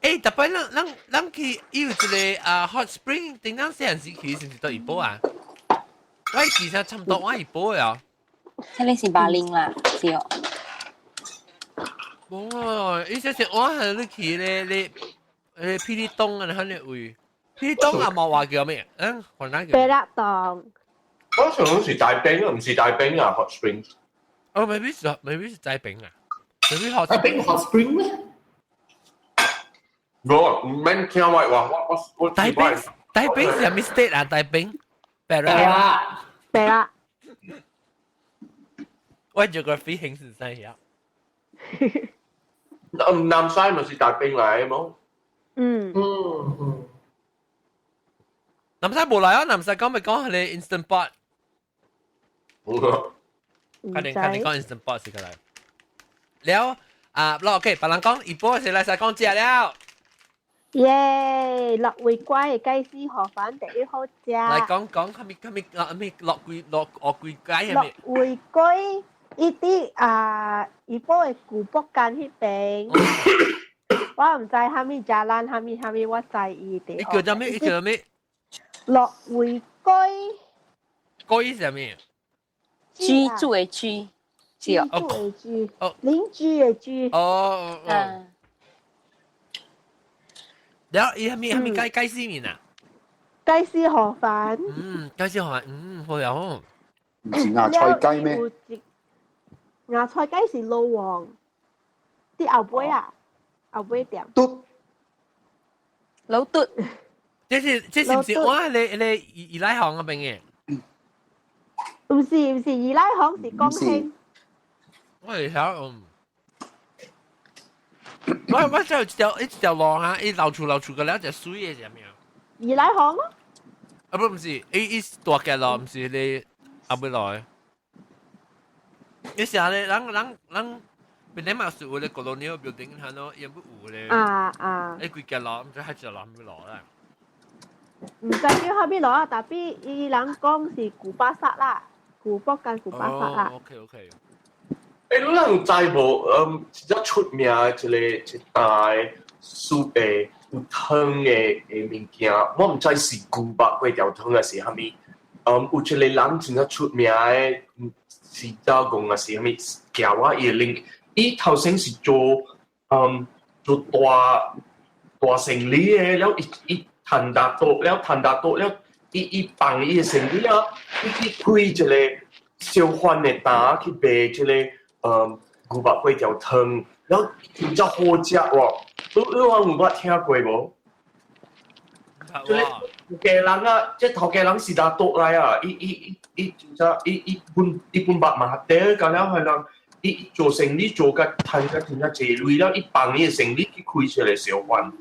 欸，特別咱去伊有一個啊 hot spring，頂當細漢時去是毋是到怡保啊？我其實差不多我怡保啊。
這裡是巴林啦，是哦。
無啊，伊這是我係你去咧，你霹靂東啊，喺個位，霹靂東啊冇話叫咩？嗯，雲南叫。
白蠟洞。
我上講是大冰啊，唔是大冰啊，hot spring。
哦，maybe 是大冰啊，maybe hot
大冰 hot spring 咩？
無，唔免聽我話，我
大冰大冰是咩 state 啊？大冰，白
啦，
白啦。
我 geography 興是啥樣？
南西咪是大冰嚟冇？
嗯
嗯嗯。
南西無來啊！南西講咪講係你 instant pot。肯定肯定講 instant pot 是個來。了啊，嗱 OK，別人講怡保是來使講食了。
耶！樂匯街嘅雞絲河粉第一好食。
來講講，係咪係咪啊？咩樂匯樂樂匯街係咪？
樂匯街伊佇啊，怡保嘅古朴間彼邊。我毋知蝦米 jalan，蝦米蝦米，我知伊佇。
伊叫做咩？伊叫做咩？
樂匯街。
街是啥物？
居住的居，是哦。
居住的居，鄰居的居。
哦哦。然後伊係咪係咪雞絲麵啊？
雞絲河粉。
嗯，雞絲河粉，嗯，好有。
唔是芽菜雞咩？
芽菜雞是老王，啲後尾啊，後尾店。
嘟。
老嘟。
這是唔是我你二奶巷嗰邊嘅？
唔是唔是，二奶巷是江興。
我嚟睇，嗯。我就一條路啊，伊流出個了，隻水嘅係咩啊？
二奶巷咯。
啊不唔是，伊大嘅路，唔是你後尾來。你成日人邊啲嘛是有咧 colonial building 睇咯，也不有咧。
啊啊！
你規個路唔知係條路咩路啦？
唔知叫蝦米路啊，但係伊人講是古巴薩啦，古朴間古巴薩啦。
OK OK。
欸，你人知無？嗯，一隻出名的一個一大酥的有湯的物件，我毋知是牛肉粿條湯還是啥物。嗯，有一個人真正出名的，是走講還是啥物？寄我伊的 link，伊頭先是做大大生意的，了伊趁達多了，趁達多了，伊放伊的生意啊，伊去開一個小販的檔去賣這個牛肉粿條湯，然後真正好食喎。你有捌聽過無？這個頭家人啊，這頭家人是拿倒來啊，伊真正伊本捌嘛對，到了係人伊做生意做甲趁甲真正濟鐳了，伊放伊的生意去開出來小販，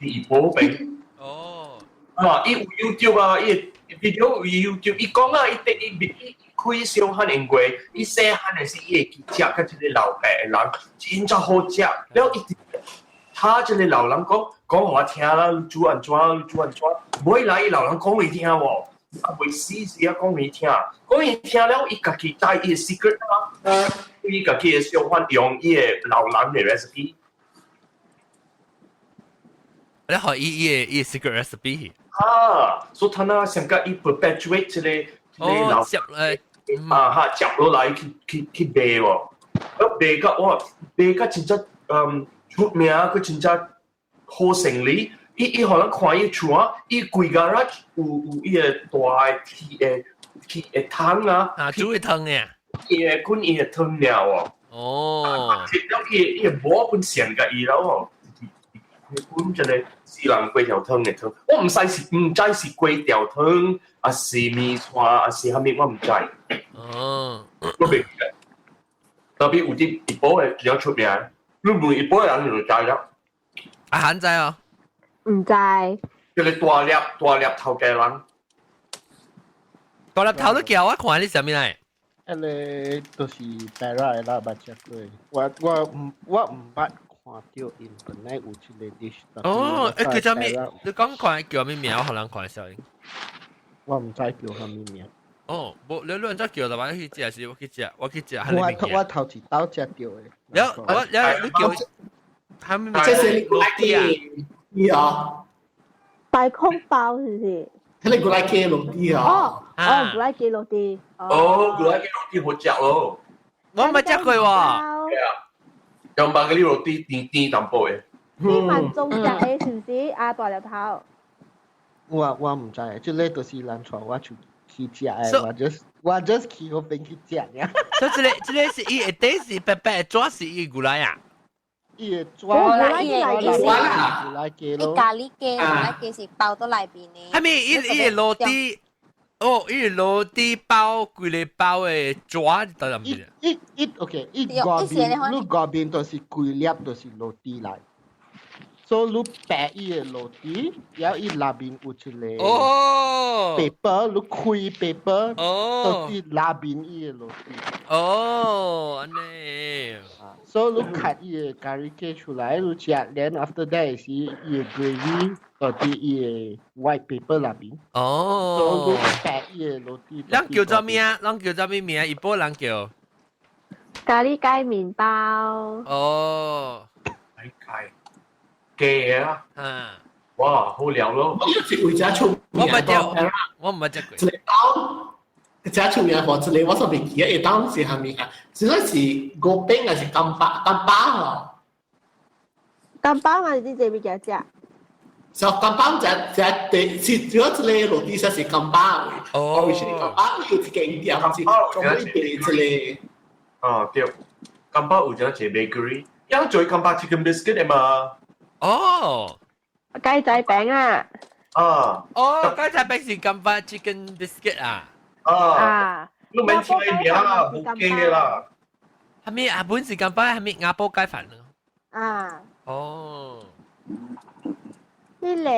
佇怡保邊。
哦。
啊！伊有 YouTube 啊，伊的 video 有 YouTube，伊講啊，伊第伊伊開小販因為伊細漢的時，伊會去食甲這個老爸的人，真正好食。了伊他這個老人講講予我聽啦，你煮按怎，你煮按怎，尾來伊老人講伊聽喎，啊未死時啊講伊聽，講伊聽了，伊家己帶伊的 secret 啊，伊家己的相反用伊的老人的 recipe。
你學伊伊的 secret recipe。
啊，所以他那上個伊 perpetuate 這個這個老
接
啊哈接落來去去去賣喎，啊賣甲哇賣甲真正出名，佢真正好生理。伊伊予人看伊厝啊，伊規 garage 有有伊個大的鐵的鐵的湯啊，
啊煮的湯嘅，
伊的滾伊的湯了喎。
哦，
了伊伊的某本上甲伊了哦。阮這個四人粿條湯的湯，我毋知是毋知是粿條湯，還是麵線，還是啥物，我毋知。我袂記得。特別有啲怡保的比較出名，你問怡保的人就知了。
啊，罕知哦？
毋知。
叫你大粒大粒頭家人。
大粒頭都叫我看你啥物來？
彼個就是 Perak 的啦，捌食過。我我毋我毋捌看著𪜶本來有這個 dish。
哦，欸叫啥物？你講看叫啥物名？我予人看下。
我毋知叫啥物名。
哦，無你你按怎叫就我去食是，我去食，我去食。
我我頭一道食著的。
了我了你叫，啥物名？
這是你古來雞啊？
大空包是毋是？
彼個古來雞滷啲啊？
哦哦，古來雞滷啲。
哦，古來雞滷啲好食咯。
我毋捌食過喎。
係啊，用白個滷啲甜甜淡薄的。
你蠻中食的是毋是？啊，大粒頭。
我我毋知，這個就是人帶我出去食的，我 just 我 just 去彼邊去食爾。
所以這個這個是伊下底是白白的紙是伊牛奶啊？
伊的紙，
無啦，伊的伊是
牛奶雞咯。
伊咖喱雞，牛奶雞是包到內邊的。
啥物？伊伊的滷底，哦，伊的滷底包規个包的紙，當然毋是。
伊伊 OK，伊外邊你外邊都是規粒都是滷底來。所以你白伊的滷底，然後伊內面有一個
哦
paper，你開 paper，
哦，
就是內面伊的滷底。
哦，按呢。
所以你 cut 伊的咖喱雞出來，你食，then after that 是伊的 gravy，到佇伊的 white paper 內面。
哦。
所以你白伊的滷底。
咱叫做咩啊？咱叫做咩名？怡保人叫。
咖喱雞麵包。
哦。
雞雞。雞啊！
啊！
哇，好料咯！
我是為咗出
我毋捌食，我毋捌食過。
一個當，一出名貨，一個我煞袂記得，當是啥物啊？這個是糕餅還是金巴金巴哦？
金巴嘛是真濟物件食。
就金巴食食第是主要這個滷底是金巴的。
哦。
是金巴有一間店是專門賣這
個。啊對，金巴有一個 bakery，伊做金巴 chicken biscuit 的嘛。
哦，
雞仔餅啊！
啊！
哦，雞仔餅是金巴 chicken biscuit 啊！
啊！
啊！
你免聽伊名啦，無記啦。
係咪阿本是金巴？係咪亞波雞飯
啊？
哦。
彼個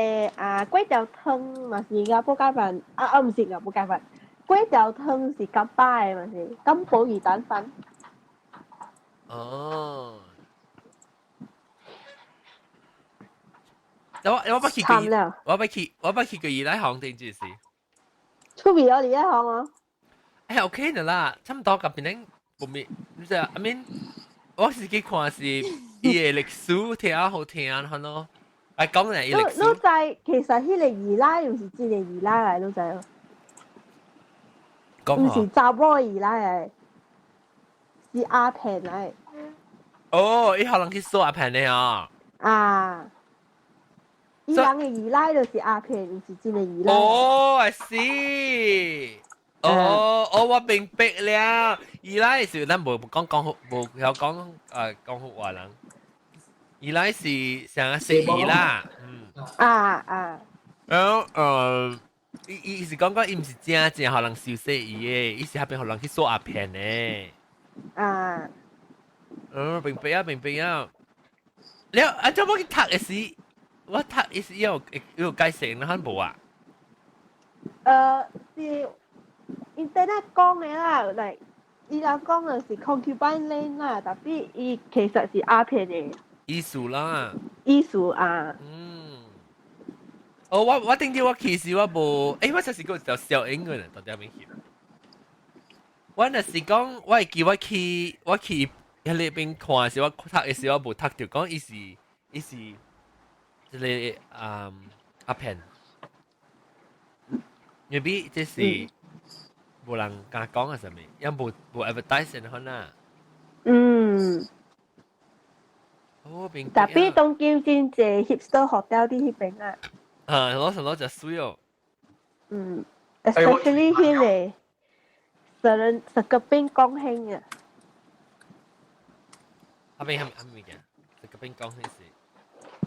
啊，粿條湯嘛是亞波雞飯，啊啊，毋是亞波雞飯，粿條湯是金巴的嘛是金寶魚蛋粉。
哦。我我捌去過，我捌去，我捌去過二奶行定就是。
出面有二奶行啊？
哎，OK 的啦，差唔多佮別人無咪，你知啊？I mean，我是去看是伊的歷史聽好聽，係咯。啊，講嚟伊歷史。
你知其實彼個二奶毋是真的二奶來，你知無？毋是查某二奶來，是阿片來。
哦，伊予人去收阿片的啊。
啊。伊人的二奶就是阿片，毋是真的二奶。
哦，I see。哦，哦，我明白了。二奶是咱無講講好，無曉講講好話人。二奶是像食魚啦，嗯。
啊啊。
然後伊伊是講講伊毋是正正予人收洗伊的，伊是彼邊予人去收阿片的。
啊。
哦，明白啊，明白啊。了，啊，怎我去讀的時？我讀伊是有有解釋，你看無啊？
是 internet 講的啦，嚟伊人講的是 concubine lane 啦，但係伊其實是阿片的。
意思啦。
意思啊。
嗯。哦，我頂啲我其實我無，我就是個就小英嘅，到底有咩去？我若是講，我會記我去彼邊看時，我讀嘅時我無讀到，講伊是這個阿片，因為這是無人敢講啊，啥物，因無 advertise 可能。哦，邊。
Tapi 東京真濟 hipster hotel 佇彼邊啊。
啊，攞成攞隻水哦。
嗯，especially 彼個。十十個邊講興啊！
阿邊係咩物件？十個邊講興是？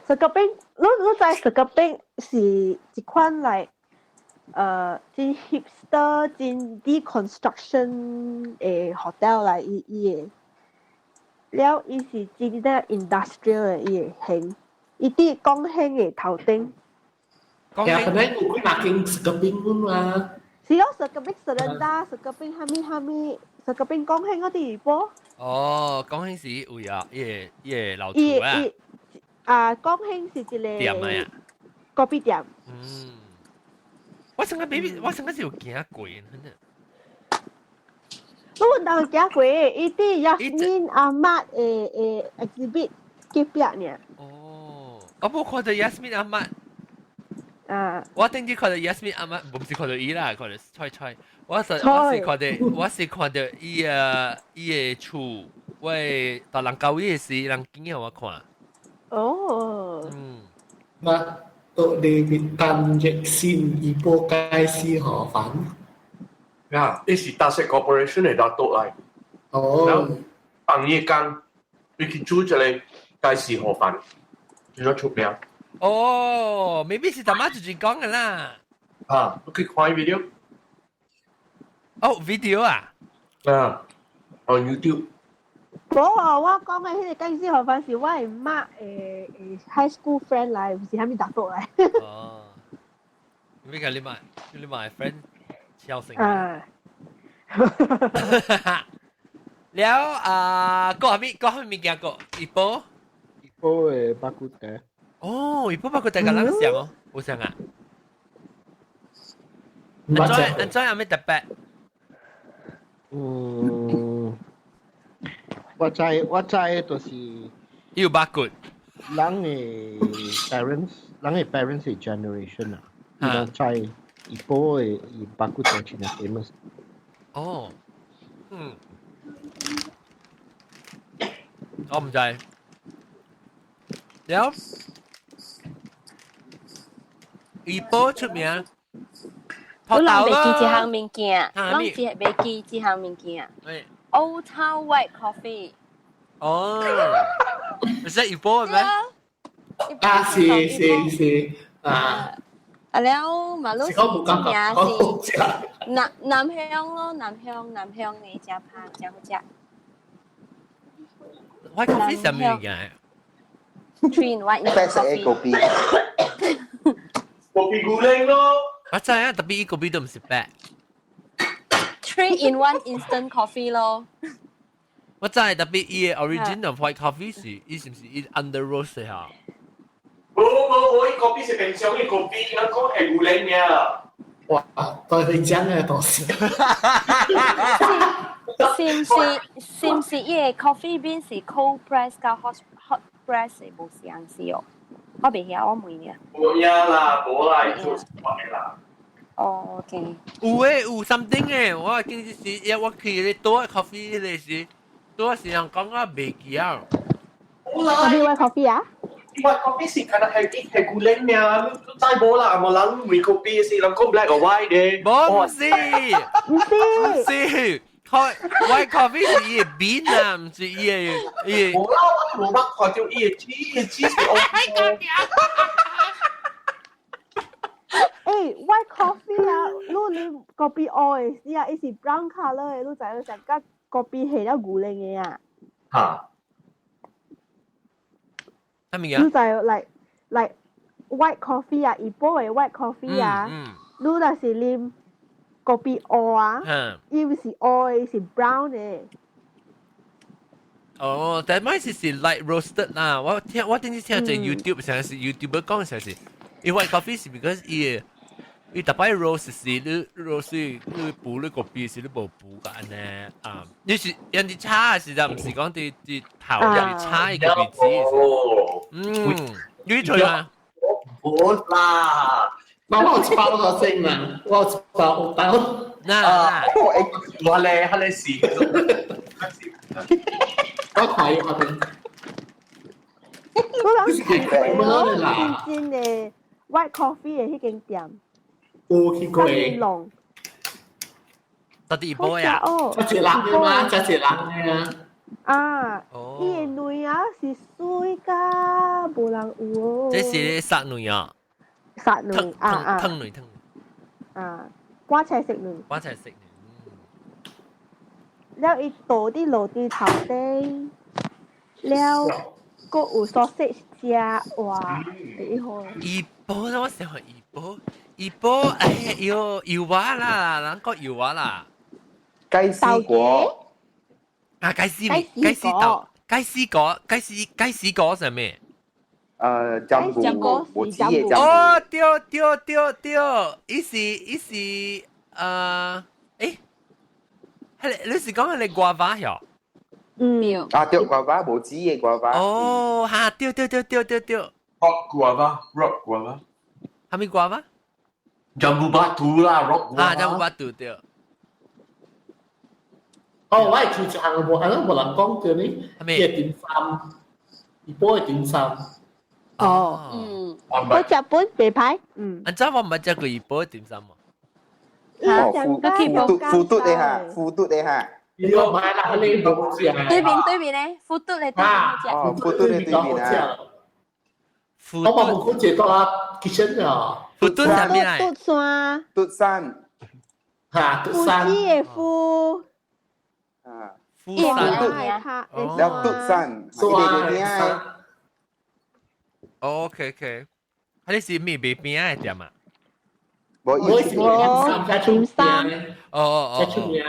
十個邊，你知十個邊是一款來，真 hipster 真 deconstruction 的 hotel 來伊的，了伊是真正 industrial 的伊的型，伊佇港興的頭頂。
呀，本來有幾若間十個邊嘛。
是講十個邊十人打，十個邊蝦米蝦米，十個邊港興嗰啲波。
哦，港興是有啊，伊個老厝啊。
啊，港興是一個
店啊，
咖啡店。
嗯，我上個 baby，我上個是有行過，真的。
你有當行過？伊佇 Yasmin Ahmad 的 exhibit 隔壁爾。
哦，我無看到 Yasmin Ahmad。
啊！
我頂次看到 Yasmin Ahmad，唔是看到伊啦，看到菜菜。我是看到伊啊伊的厝，我到人教伊的時，人見予我看。
哦。
嗯。
那到 David Tan 熱線怡保雞絲河粉。
呀，呢是 Tasek Corporation 的拿督來。
哦。
放業工，你去煮一個雞絲河粉，就咗出名。
哦，maybe 是大媽最近講嘅啦。
啊，你可以看 video。
哦，video 啊？
啊，on YouTube。
無啊，我講的彼個雞絲河粉是我的媽的 high school friend 來，毋是啥物拿督來。
哦。你個你媽 friend 超成。
啊。
了啊，閣啥物物件閣？怡保？
怡保的肉骨茶。
哦，怡保肉骨茶佮咱像哦，有像啊。按怎有咩特別？
嗯，我知就是
有肉骨。
人的 parents，人的 parents 的 generation 啊，伊人知怡保的伊肉骨茶真 famous。
哦，嗯，我毋知。了，怡保出名。
我人袂記這項物件，攏只袂記這項物件。Old Town White Coffee。
哦，是怡保係咩？
啊，是是是啊。
啊了，嘛攏是出名是南南鄉咯，南鄉的食拍誠好食。
White coffee 啥物物件？
Three in one
白色的咖啡。
咖啡牛奶咯。
我知啊，tapi 伊咖啡都毋是白。
Three in one instant coffee 咯。
我知，tapi 伊的 origin of white coffee 是，伊是毋是伊 under roast 嚇？
無無無，伊咖啡是平常的咖啡，咱講係牛奶爾。
哇，都係你講嘅東西。
是毋是伊個 coffee bean 是 cold press 佮 hot press 的無相是哦？我袂曉，我問你。
無影啦，無啦，伊做白的啦。
哦，OK。
有誒，有 something 誒，我見是一我去咧倒 coffee 咧時，倒時人講我袂記啊。
冇啦。
咖啡 white coffee 啊？
White coffee 是敢若係係牛奶爾，你知無啦？無人問咖啡是人講 black or white 的。
無毋是，
毋是，
毋是。White coffee 是伊的 bean 啊，毋是伊的。
無啦，我無捌看著伊的紙，伊的紙是烏。
White coffee 啊，你啉咖啡烏的時啊，伊是 brown colour 的，你知影上佮咖啡下了牛奶的啊。
嚇？
啥物件？
你知 like white coffee 啊，怡保的 white coffee 啊，你若是啉咖啡烏啊，伊毋是烏的，伊是 brown 的。
哦，但係是 light roasted 啦。我聽我頂次聽隻 YouTube 成日是 YouTuber 講成是，伊 white coffee 是 because 伊伊逐擺 roast 是你 roast 你補你個鼻是你無補個按呢啊？你是人哋炒是就唔是講啲啲頭入炒伊個鼻子。嗯，你吹啊？
冇啦，我有一包個先啊，我有一包包。
嗱，
我咧，佢咧是。
我睇我哋。
我諗係咯，真真嘅 white coffee 嘅彼間店。
有去過。
龍。
到底一波呀？
一個人嘅嘛，一個人嘅。
啊，伊个卵啊是水甲無人有哦。
這是殺卵啊！
殺卵啊啊！
湯卵湯。
啊，瓜菜食卵。
瓜菜食
卵。了伊倒佇落佇頭頂，了閣有 sausage 食，哇！幾好。
怡保我想怡保，怡保哎喲油蛙啦，人講油蛙啦。
雞絲果。
啊，雞絲雞絲豆，雞絲果，雞絲雞絲果係咩？jambu，
無籽嘅 jambu。
哦，對對對對，伊是伊是誒，係你是講係你瓜娃喲？
嗯。
啊，對，瓜娃無籽嘅瓜娃。
哦，哈，對對對對對對。
Rock guava，rock guava。
係咪瓜娃
？Jambu batu 啦，rock guava。
啊，jambu batu 對。
哦，我係去一項無，可能無人講過呢。伊個點心，怡保的點心。
哦，
嗯，
我食本白牌，嗯。
按怎我毋捌食過怡保的點心啊？
哦，富富富嘟的哈，富嘟的哈。
你要買啦，你冇食。
對面對面咧，富嘟咧對面食。
哦，富嘟的對面啊。
我嘛無講食到啊，kitchen 啊。
富嘟啥物來？
嘟山。
嘟山。
哈，嘟山。
富子的富。
啊，
富山。
了嘟山，伊個邊。
OK OK，啊你是咪賣餅仔的店啊？
無，
我是點心，
哦哦哦，
出名。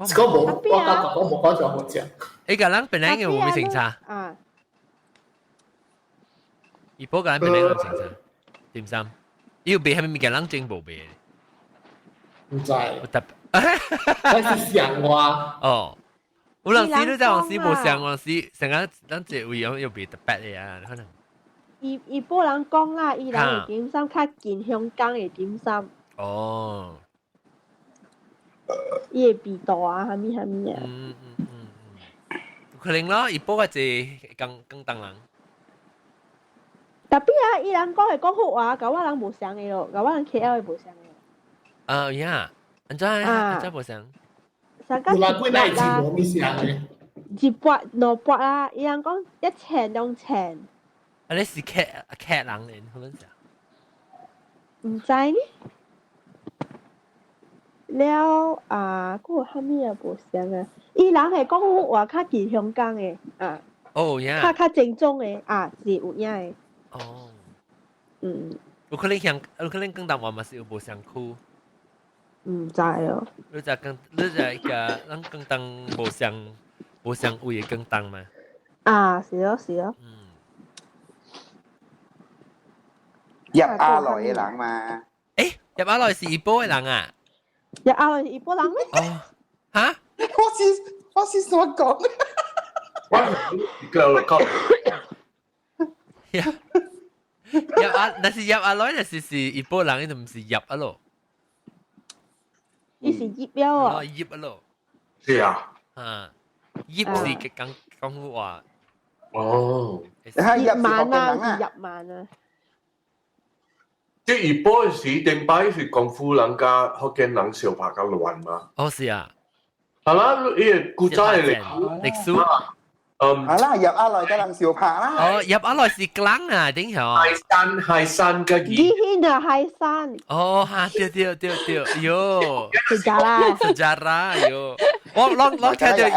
這個無，我感覺我無講就好食。
你個人本來應該有咩成差？
啊。
怡保個人本來有成差，點心，伊有賣啥物物件，人真無賣。
毋知。
我特，
我是想我。
哦。有陣時你在往時無想，往時成日咱這位有又別特別的啊，可能。
怡怡保人講啦，伊人的點心較近香港的點心。
哦。
伊的味道啊，啥物啥物啊。
嗯嗯嗯嗯。可能咯，怡保較濟廣廣東人。
Tapi 啊，伊人講係講福話，佮我人無相的咯，佮我人 KL 的無相的。
啊呀，按怎按怎無相？
有啦，幾耐字無咪相的？
一百兩百啊！伊人講一千兩千。
啊，你是客客人咧，可能是。
毋知呢。了啊，閣有啥物啊無相啊？伊人係講福話較近香港的啊。
哦呀。
較較正宗的啊，是有影的。
哦。
嗯。
有可能香，有可能廣東話嘛是有無相區。
毋知哦。
你就講，你就個咱廣東無相無相位的廣東嘛？
啊，是咯是咯。
嗯。
入阿來的人嘛？
欸，入阿來是怡保的人啊？
入阿來是怡保人咩？
哦，哈？
我是怎麼講？
我個講。
入阿，但是入阿來就是是怡保人，伊就毋是入阿咯。
伊是葉了啊！
葉啊咯。
是啊。
啊，葉是講講話。
哦。
葉萬啊，是葉萬啊。
即怡保時頂擺是廣府人佮福建人相拍較亂嘛。
哦，是啊。
係啦，伊個古早的歷
歷史。
嗯。
係啦，入阿來佮人相拍啦。
哦，入阿來是吉蘭啊，頂曉。
海山海山佮
義興啊，海山。
哦，哈，對對對對，喲。
Sejarah。
Sejarah，喲。我攏攏聽著，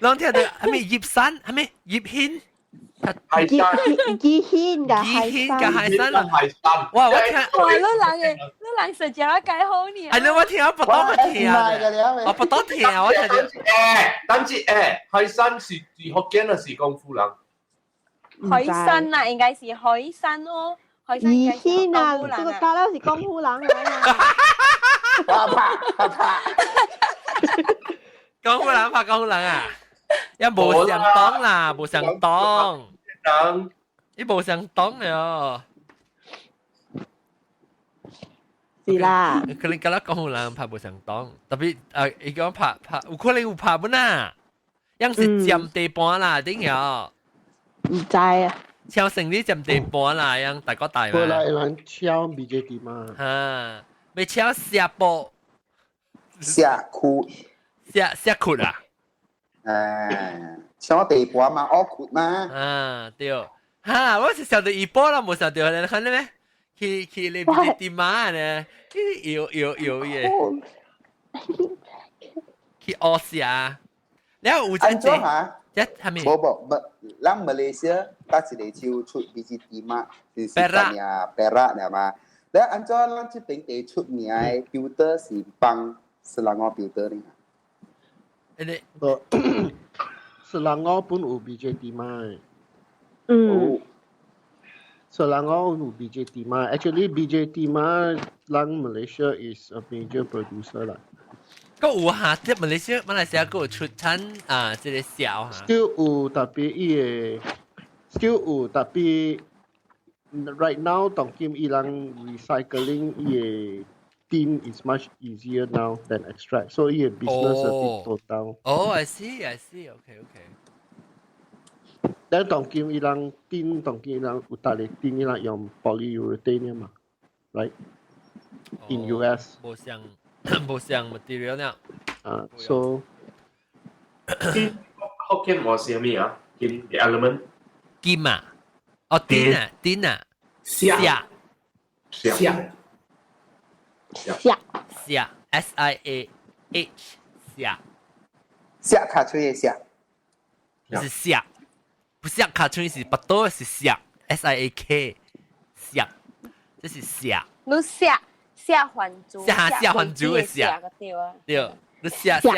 攏聽著，啥物葉山，啥物葉興。
海山，
宜興嘅
宜興嘅海山
啦，海山。
哇！我聽，
哇！你人嘅，你人實在幾好呢。
係你我聽我不當聽啊！我不當聽啊！我聽。
誒，等陣誒，海山是是福建還是廣府人？
海山啊，應該是海山哦。海山
宜興啊，這個加料是廣府人嚟啊。
我怕我怕。
廣府人拍廣府人啊！一無相當啦，無相當。
人，
你無相當了。
是啦。
可能覺得廣府人拍無相當，特別誒，伊講拍拍，有可能有拍本啊，樣是佔地盤啦，頂了。
唔知啊。
超成啲佔地盤啦，樣大哥大嘛。
本來人超 BJD 嘛。
嚇，未超下波。
下區。
下下區啊？
誒，搶地盤嘛，惡闊嘛。
啊，對。哈，我是想到一波啦，無想到你看到咩？去去你邊啲馬呢？有有有耶。去澳亞，然後有
安怎嚇？
一係咪？
無無，咱馬來西亞搭一個州出比這啲馬，就是啥物 Perak 了嘛。แล้ว安怎咱這邊地出名的標的是幫雪蘭莪標的呢？
你
雪蘭莪本有 BJD 嘛？
嗯。
雪蘭莪有 BJD 嘛？Actually BJD 嘛，咱 Malaysia is a major producer 啦。
個有哈，即馬來西亞馬來西亞個有出產啊，這個小哈。
Still 有特別伊個，still 有特別。Right now 當今伊人 recycling 伊個 tin is much easier now than extract，所以伊個 business a bit go down。
哦，I see, I see, okay, okay。
但當今伊人 tin 當今伊人有大力 tin 伊人用 polyurethane 嘛，right？In US。
無像無像 material 呢。
啊，so
福建話是咩啊？金 element。
金啊！哦，丁啊，丁啊，
下
下
下
下
下 S I A H 下
下卡吹的下，
是下，不是卡吹是巴多是下 S I A K 下，這是下。
你下下還珠，
下下還珠的下，
對啊，
對，你下下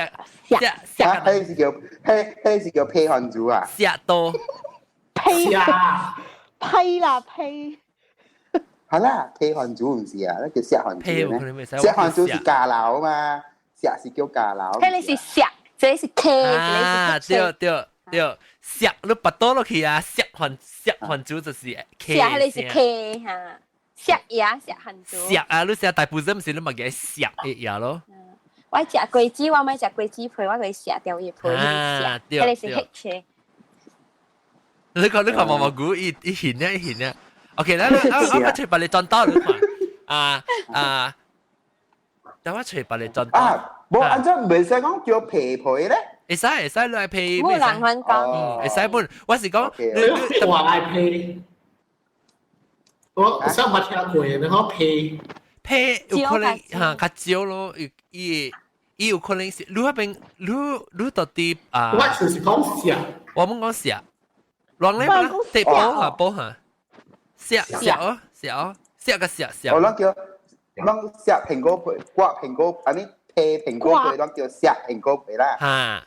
下下，
迄是叫迄迄是叫批還珠啊，
下多。
批
下
批啦批，
好啦，批番薯唔是啊，那叫石番薯咩？石番薯是架樓嘛，石是叫架樓。
迄個是石，這個是 K，
啊，對對對，石你拔倒落去啊，石番石番薯就是 K。
石迄個是 K 哈，石椰石番薯。
石啊，你食大部分是你嘛嘅石的嘢咯。
我食果子，我買食果子皮，我會食掉伊皮，
啊，對，
迄個是 H。
你看你看毛毛菇一一形啊一形啊，OK，來來，我我揣別個轉刀你看，啊啊，等我揣別個轉刀。
啊，無按怎袂使講叫皮皮咧？
會使會使，你來皮。
冇人番講。
會使本，我是講
你話來皮，我上捌聽過，你講皮
皮有可能嚇較少咯，伊伊有可能是你那邊你你到底啊？
我就是講食，
我們講食。人咧嘛，地煲下煲下，食食哦食哦，食個食食。
我攏叫，攏食蘋果皮，刮蘋果，安尼皮蘋果皮，攏叫食蘋果皮啦。
嚇，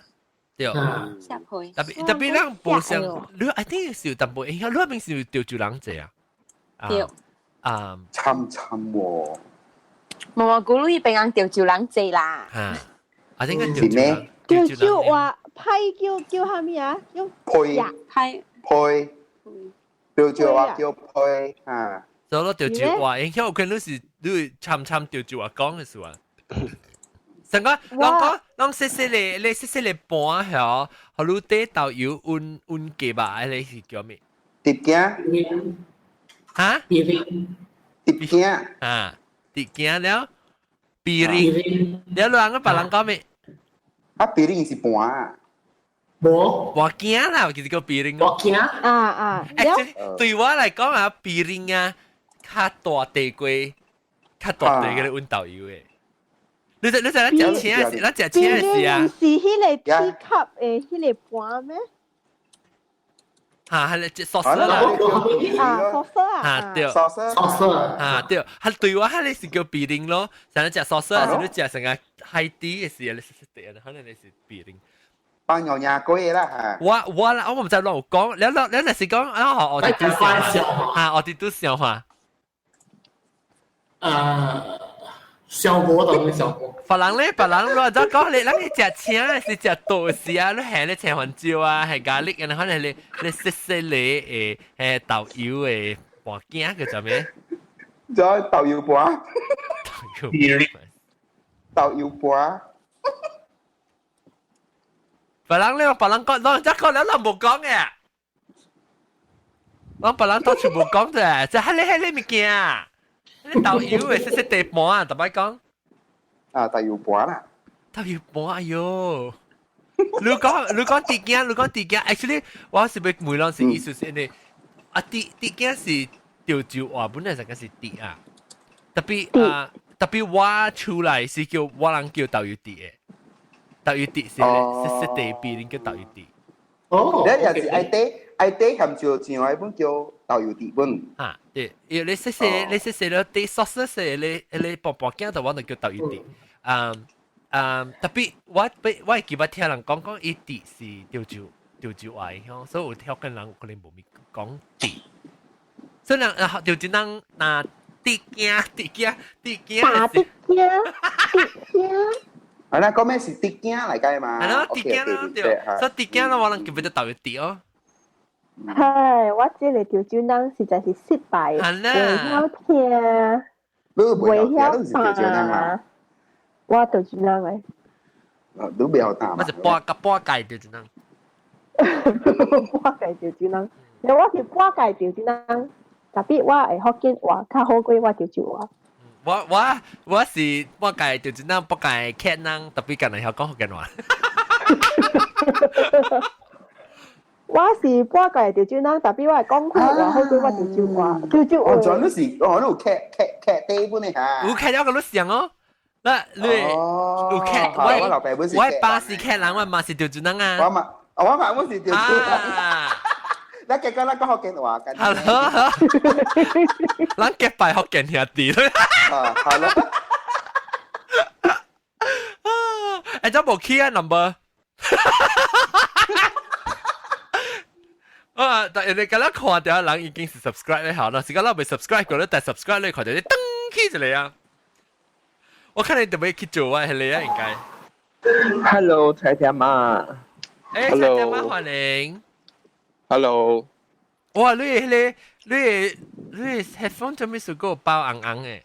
對。
食皮。
特別特別咱無像，你 I think 是有淡薄影響，你那邊是潮州人濟啊？
對。
啊。
慘慘喎。
無無，古你邊人潮州人濟啦。
嚇，啊應該潮州人。
潮州話批叫叫啥物啊？叫
批
批。
批，潮州話叫批啊。
所以咯，潮州話影響有可能是你參參潮州話講嘅事啊。成個，人講，人細細個，你細細個盤曉，予你底豆油溫溫雞肉，彼個是叫咩？
碟鏡。
哈？
碟鏡。
碟鏡。
啊，碟鏡了，比鈴，了人個別人講咩？
啊，比鈴是盤。
無，
我驚啦，其實叫比鈴。
我驚。
啊啊！
對我來講啊，比鈴啊，較大地過，較大地個溫豆油的。你知你知咱食青的是，咱食青的是啊。
是彼個 tea cup 的彼個盤咩？
嚇，係你saucer 啦。
啊，saucer 啊。
嚇對。
saucer。
saucer。
嚇對，係對我係你是叫 piring 咯，成日食 saucer 是你食成個海底嘅時，你食食地，可能你是 piring。
放牛牙龜啦嚇。
我啦，我唔知亂有講，你你你是講啊？我哋都笑嚇，我哋都笑話。
效果等效果。
別人咧，別人亂就講你，咱去食青是食豆豉啊，你係咧青番椒啊，係咖喱，然後可能你你細細粒誒誒豆油的盤仔叫做咩？
做豆油盤。
豆油
豆油盤。
別人咧，別人講，攏則講，你攏無講嘅。我別人都全部講啫，就係你係你物件，你豆油的細細地盤啊，特擺講。
啊，豆油盤啦。
豆油盤，哎喲！你講你講豬頸，你講豬頸，actually 我是欲問攏是意思是因為啊，豬豬頸是潮州話本來就講是豬啊，特別啊特別我出來是叫我人叫豆油豬的，豆油豬是細細地邊叫豆油豬。
哦，
你也是愛底愛底含椒醬的本叫豆油豬本。
啊，對，因為你細細你細細了底 sauce 細你你薄薄鏡就我就叫豆油豬。嗯嗯，特別我俾我會記得聽人講講伊豬是潮州潮州話的，所以有聽緊人可能無咪講豬。所以人啊潮州人若豬頸豬頸豬頸。
打豬頸豬頸。
係啦，講咩是豬頸嚟計嘛？
係咯，豬頸咯，對，所以豬頸咯，我人記得豆油豬哦。
係，我這個潮州人實在是失敗，
係啦，
袂曉聽，
袂曉打。
我潮州人的。
你袂曉打
我是半個半界潮州人。
半界潮州人，我是半界潮州人，特別我會福建話較好過我潮州話。
我我我是半界潮州人，半界客人，特別敢會曉講福建話。
我是半界潮州人，特別我會講客話好過我潮州話。潮州話。
哦，轉你是哦，你有客客客地本的嚇。
有客了個你想哦。那你有客，
我老爸本是
我爸是客人，我媽是潮州人啊。
我嘛，我媽本是潮州人。你結果咱講福建話緊。
係咯，咱結拜福建兄弟咯。
啊，係咯。
誒，這無去啊 number。啊！但人哋今日看到人已經是 subscribe 咧，好啦，時間咱未 subscribe 過咧，但 subscribe 咧看到你噔起一個啊！我看你特別去做啊，係你啊，應該。
Hello，彩田媽。
誒，彩田媽歡迎。
Hello。
哇！你你你你 headphone 做咩事個包紅紅的？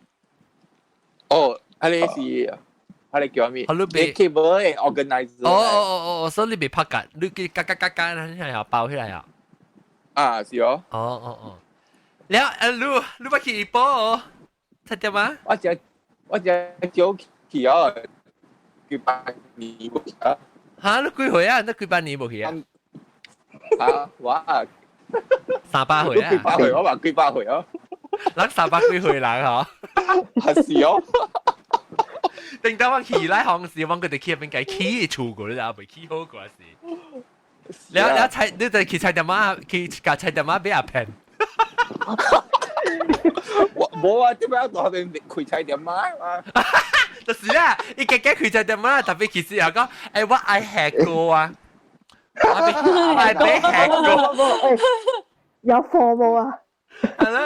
哦，啊你是，啊你叫咩？
好，你別
cable 的 organizer。
哦哦哦哦，所以你別拍緊，你叫嘎嘎嘎嘎，你係又包起來啊？
啊，是哦。
哦哦哦。了，啊，你你捌去怡保哦？彩田媽？
我只我只早去哦，幾百年無去啊。
嚇！你幾歲啊？你幾百年無去啊？
啊，我啊。
300歲啊！
幾百歲，我話幾百歲哦。
人300幾歲人嗬？
係是哦。
定到我起來行時，我佢哋去邊計起厝過，你知未起好過時。了了菜，你就去菜店仔，去共菜店仔買阿片。
我無啊，點解我邊開菜店仔啊？
就是啊，伊家己開菜店仔，特別其實又講，欸，我愛吃過啊。我愛買吃過。
有貨冇啊？
係啦。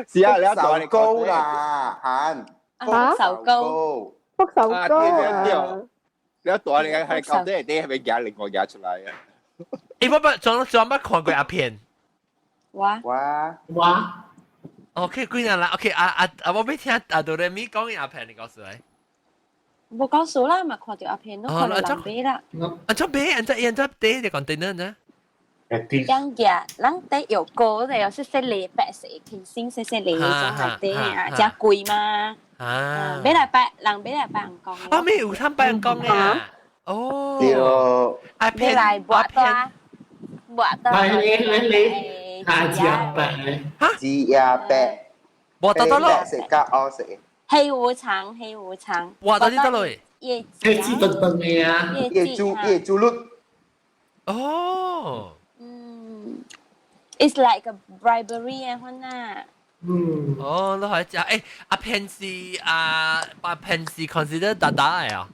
是啊，你
壽糕啦，韓。
啊，壽糕。
福壽糕啊！
你一袋你係咁多，你係咪夾另外夾出來啊？
欸，我捌從從捌看過阿片。
我
我
我。
OK，幾人啦？OK，啊啊啊！我欲聽阿哆來咪講阿片，你告訴我。
無講數啦，嘛看著阿片，攏看著人買啦。
啊，怎買？按怎按怎底就講等呢？
人家人底有高的，有細細粒白色，平身細細粒種係底啊，真貴嘛。
啊！
買來拜，人買來拜人講。
啊，咩有通拜人講嘅？哦。
對。
阿片
買來抹多，抹多。
嚟嚟嚟，啊，字阿伯。
嚇？
字阿伯。
抹多多咯。
食加我食。
黑無常，黑無常。
哇！到底得落？
葉
子。葉子等等嘅啊。
葉珠葉珠律。
哦。
It's like a bribery 啊，款啊。
嗯。
哦，你可以食誒，鴉片是啊，鴉片是 consider 大大嘅啊。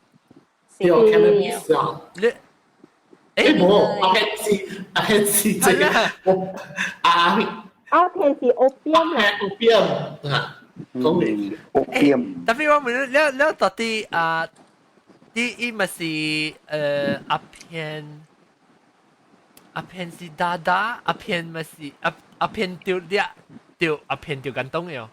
對，cannabis 啊。
你
誒冇鴉片是鴉片是這個我啊。
鴉片是 opium
啊。opium 啊，講嚟
opium。
特別我問你，你你到底啊？啲伊咪是鴉片，鴉片是大大，鴉片咪是鴉鴉片掉掠掉鴉片掉間東嘅。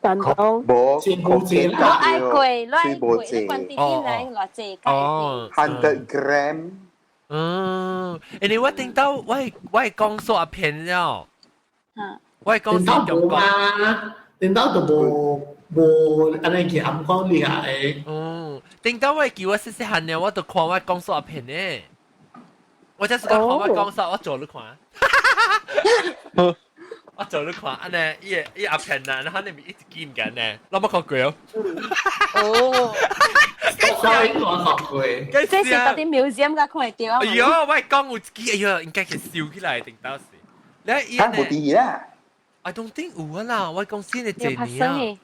間東。
無，
我愛過，我愛過，你關啲啲來偌濟。
哦
，100 gram。
嗯，因為我聽到我係講說鴉片了。我係講是中國。
頂到就無無按呢嚴講厲害。
嗯，頂到我記我細細漢呢，我就看我講說鴉片呢。我這是講看我講說，我做你看。我做你看，按呢，伊個伊鴉片啊，然後你咪一直見緊呢，我冇看過哦。
哦。
我看過。
這是到啲 museum 甲看會到啊。
哎喲，我講有一支，哎喲，應該去燒起來，頂到時。你
嚇無啲啦。
I don't think 有啊啦，我公司你這年啊。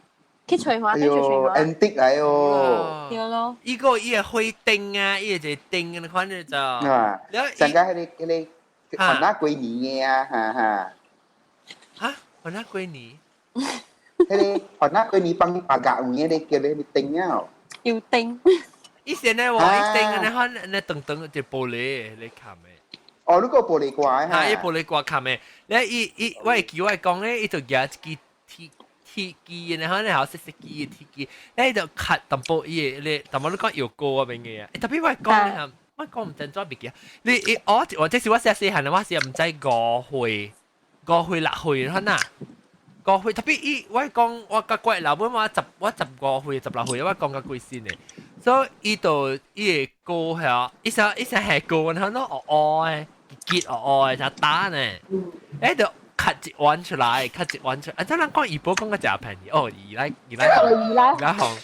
去吹花，
哎喲，antique 來哦。
對咯。
伊個伊個灰燈啊，伊個一個燈，你看你就。
啊。上個彼個彼個，番仔過年的啊，哈哈。
哈？番仔過年？
彼個番仔過年放白鴿有影咧，叫咧燈啊。
有燈。
以前咧，我一燈，你看你長長一玻璃你看的。
哦，你個玻璃掛
哈？伊玻璃掛冚的，你伊伊我會記我講咧，伊就舉一支鐵鐵機，然後咧好細細支的鐵機，你就磕淡薄伊個咧，淡薄你講藥膏啊，邊個啊？特別我講咧，我講毋知怎袂記。你伊我我這是我細細漢，我是毋知5歲、5歲6歲，可能五歲。特別伊我講我甲我老母我我15歲16歲，我講甲幾先的。所以伊就伊個膏係伊成伊成係膏，然後攏黑黑的。結哦哦，就打呢，欸就磕一碗出來，磕一碗出來。啊，這人講怡保講個誠便宜，哦，二來二來
二來
二來行，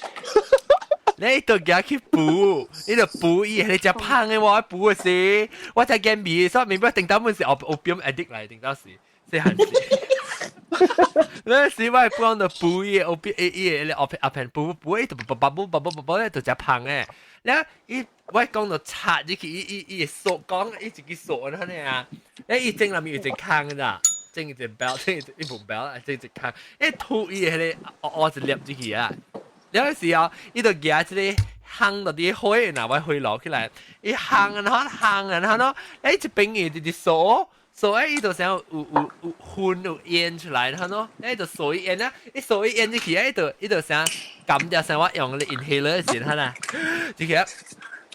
你就夾去補，你就補伊，你食胖的我補的時，我才減肥，所以明白頂到本是 opium addict 來，頂到時細漢時。那時我講到補伊 opium 伊個阿片補補伊就補補補補補咧就食胖的。了伊我講到插入去，伊伊伊會鎖講，伊一支鎖安尼啊，咧伊整內面有一個空咋，整一個 belt，整一部 belt，整一個空，伊吐伊彼個烏烏一粒入去啊。了時候，伊就舉這個烘到啲火，若我火爐起來，伊烘然後烘然後喏，欸一邊伊直直鎖。所以伊就想有有有熏有煙出來，然後喏，欸就鎖伊煙啊，伊鎖伊煙入去，伊就伊就想感覺像我用咧 inhaler 時，哈啦，這個，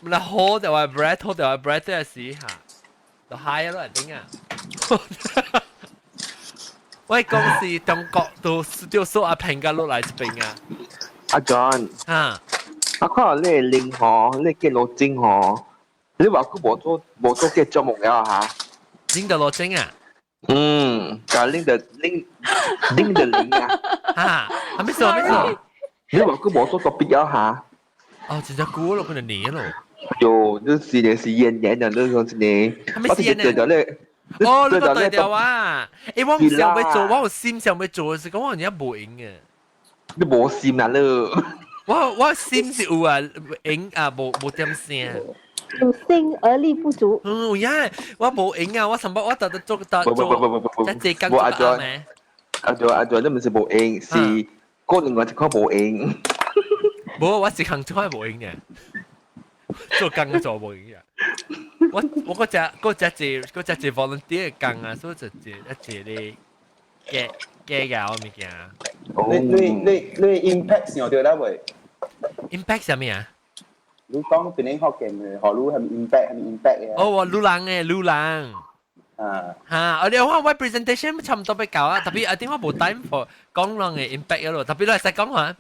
那 hold 掉我 breath，hold 掉我 breath 的時哈，就 high 咯，頂啊！我公司中國都就鎖鴉片甲落來這邊啊。
阿 John，
啊，
我看你零吼，你見羅精吼，你話佢無做無做嘅節目了嚇？
拎到羅精啊？
嗯，就拎到拎拎到零啊！
啊，係咩事？咩事？
你話佢無做特別了嚇？
哦，真正久咯，可能年咯。
喲，你是呢是演員啊，你講是呢？
我是演員。哦，你個對調啊！欸，我唔想欲做，我有心想欲做，是講我而家無閒嘅。
你無心啊，你？
我我心是有啊，閒啊，無無點聲。
有心而力不足。
嗯，有影，我無閒啊，我上擺我特特做特做，在這工作啱咩？
阿做阿做，你唔是無閒，是個人我一個無閒。
無，我一項做無閒嘅，做工做無閒嘅。我我嗰隻嗰隻一嗰隻一 volunteer 工啊，所以就一一個加加嘅物件。
你你你你 impact 想到啦未
？impact 啥物啊？
你講邊啲學嘅學你係咪 impact 係咪 impact 嘅？
哦，我魯人嘅魯人。
啊。
嚇！我哋我我 presentation 差唔多欲到啊，特別啊點我無 time for 講人嘅 impact 咯，特別你會使講下。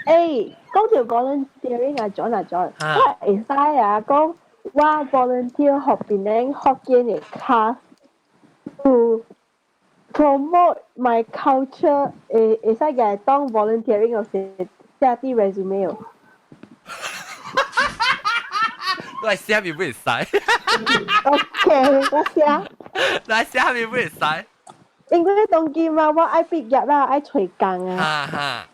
欸，講到 volunteering 啊，John 啊 John，我會使啊講我 volunteer 學邊個福建的 class to promote my culture，會會使共當 volunteering 有時寫啲 resume 哦。
你來寫咪會使。
OK，我寫。
來寫咪會使。
因為當今嘛，我愛畢業啦，愛揣工啊。
哈哈。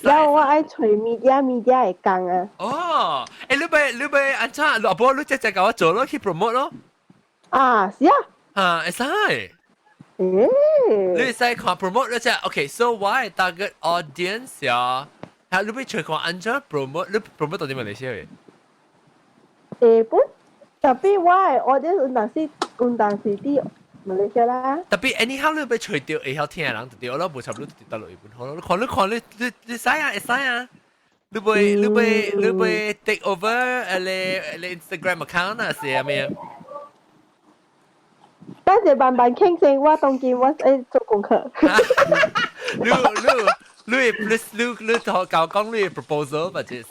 然後我愛揣 media 的工啊。
哦，你欲按怎？阿婆你直接共我做咯，去 promote 咯。
啊，是啊。
啊，會使。
你
會使看 promote 你只，OK，so 我的 target audience 呀，係你欲揣看按怎 promote，你 promote 到啲馬來西亞嘅？
不，tapi 我的 audience 有當時佇馬來西亞啦。
Tapi anyhow 你欲揣著會曉聽的人就對咯，無差不多就得落去本好咯。你看你使啊，會使啊。你欲 take over 你 Instagram account 啊，是啥物？
等陣慢慢傾先，我當今我愛做功課。
你你你你你同教講你 proposal 或者是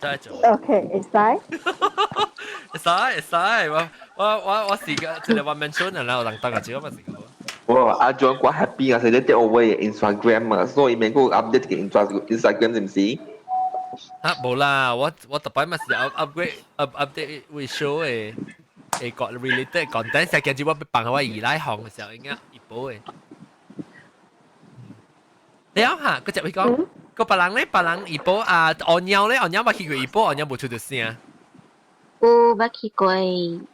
再做。
OK，會使。
會使會使，我是個一個 one man show 啦，有人當個少嘛是個。
哇！阿 John 我 happy 啊，是你 take over Instagram 啊，所以免個 update 個 Instagram 是唔是？
啊，無啦，我特擺嘛是 upgrade update 會 show 的個 related content，成日我放我二奶行嘅時候，應該一波的。你諗下，個隻會講，個別人咧，別人怡保啊，按鳥咧，按鳥捌去過怡保，按鳥無出到聲。
有捌去過。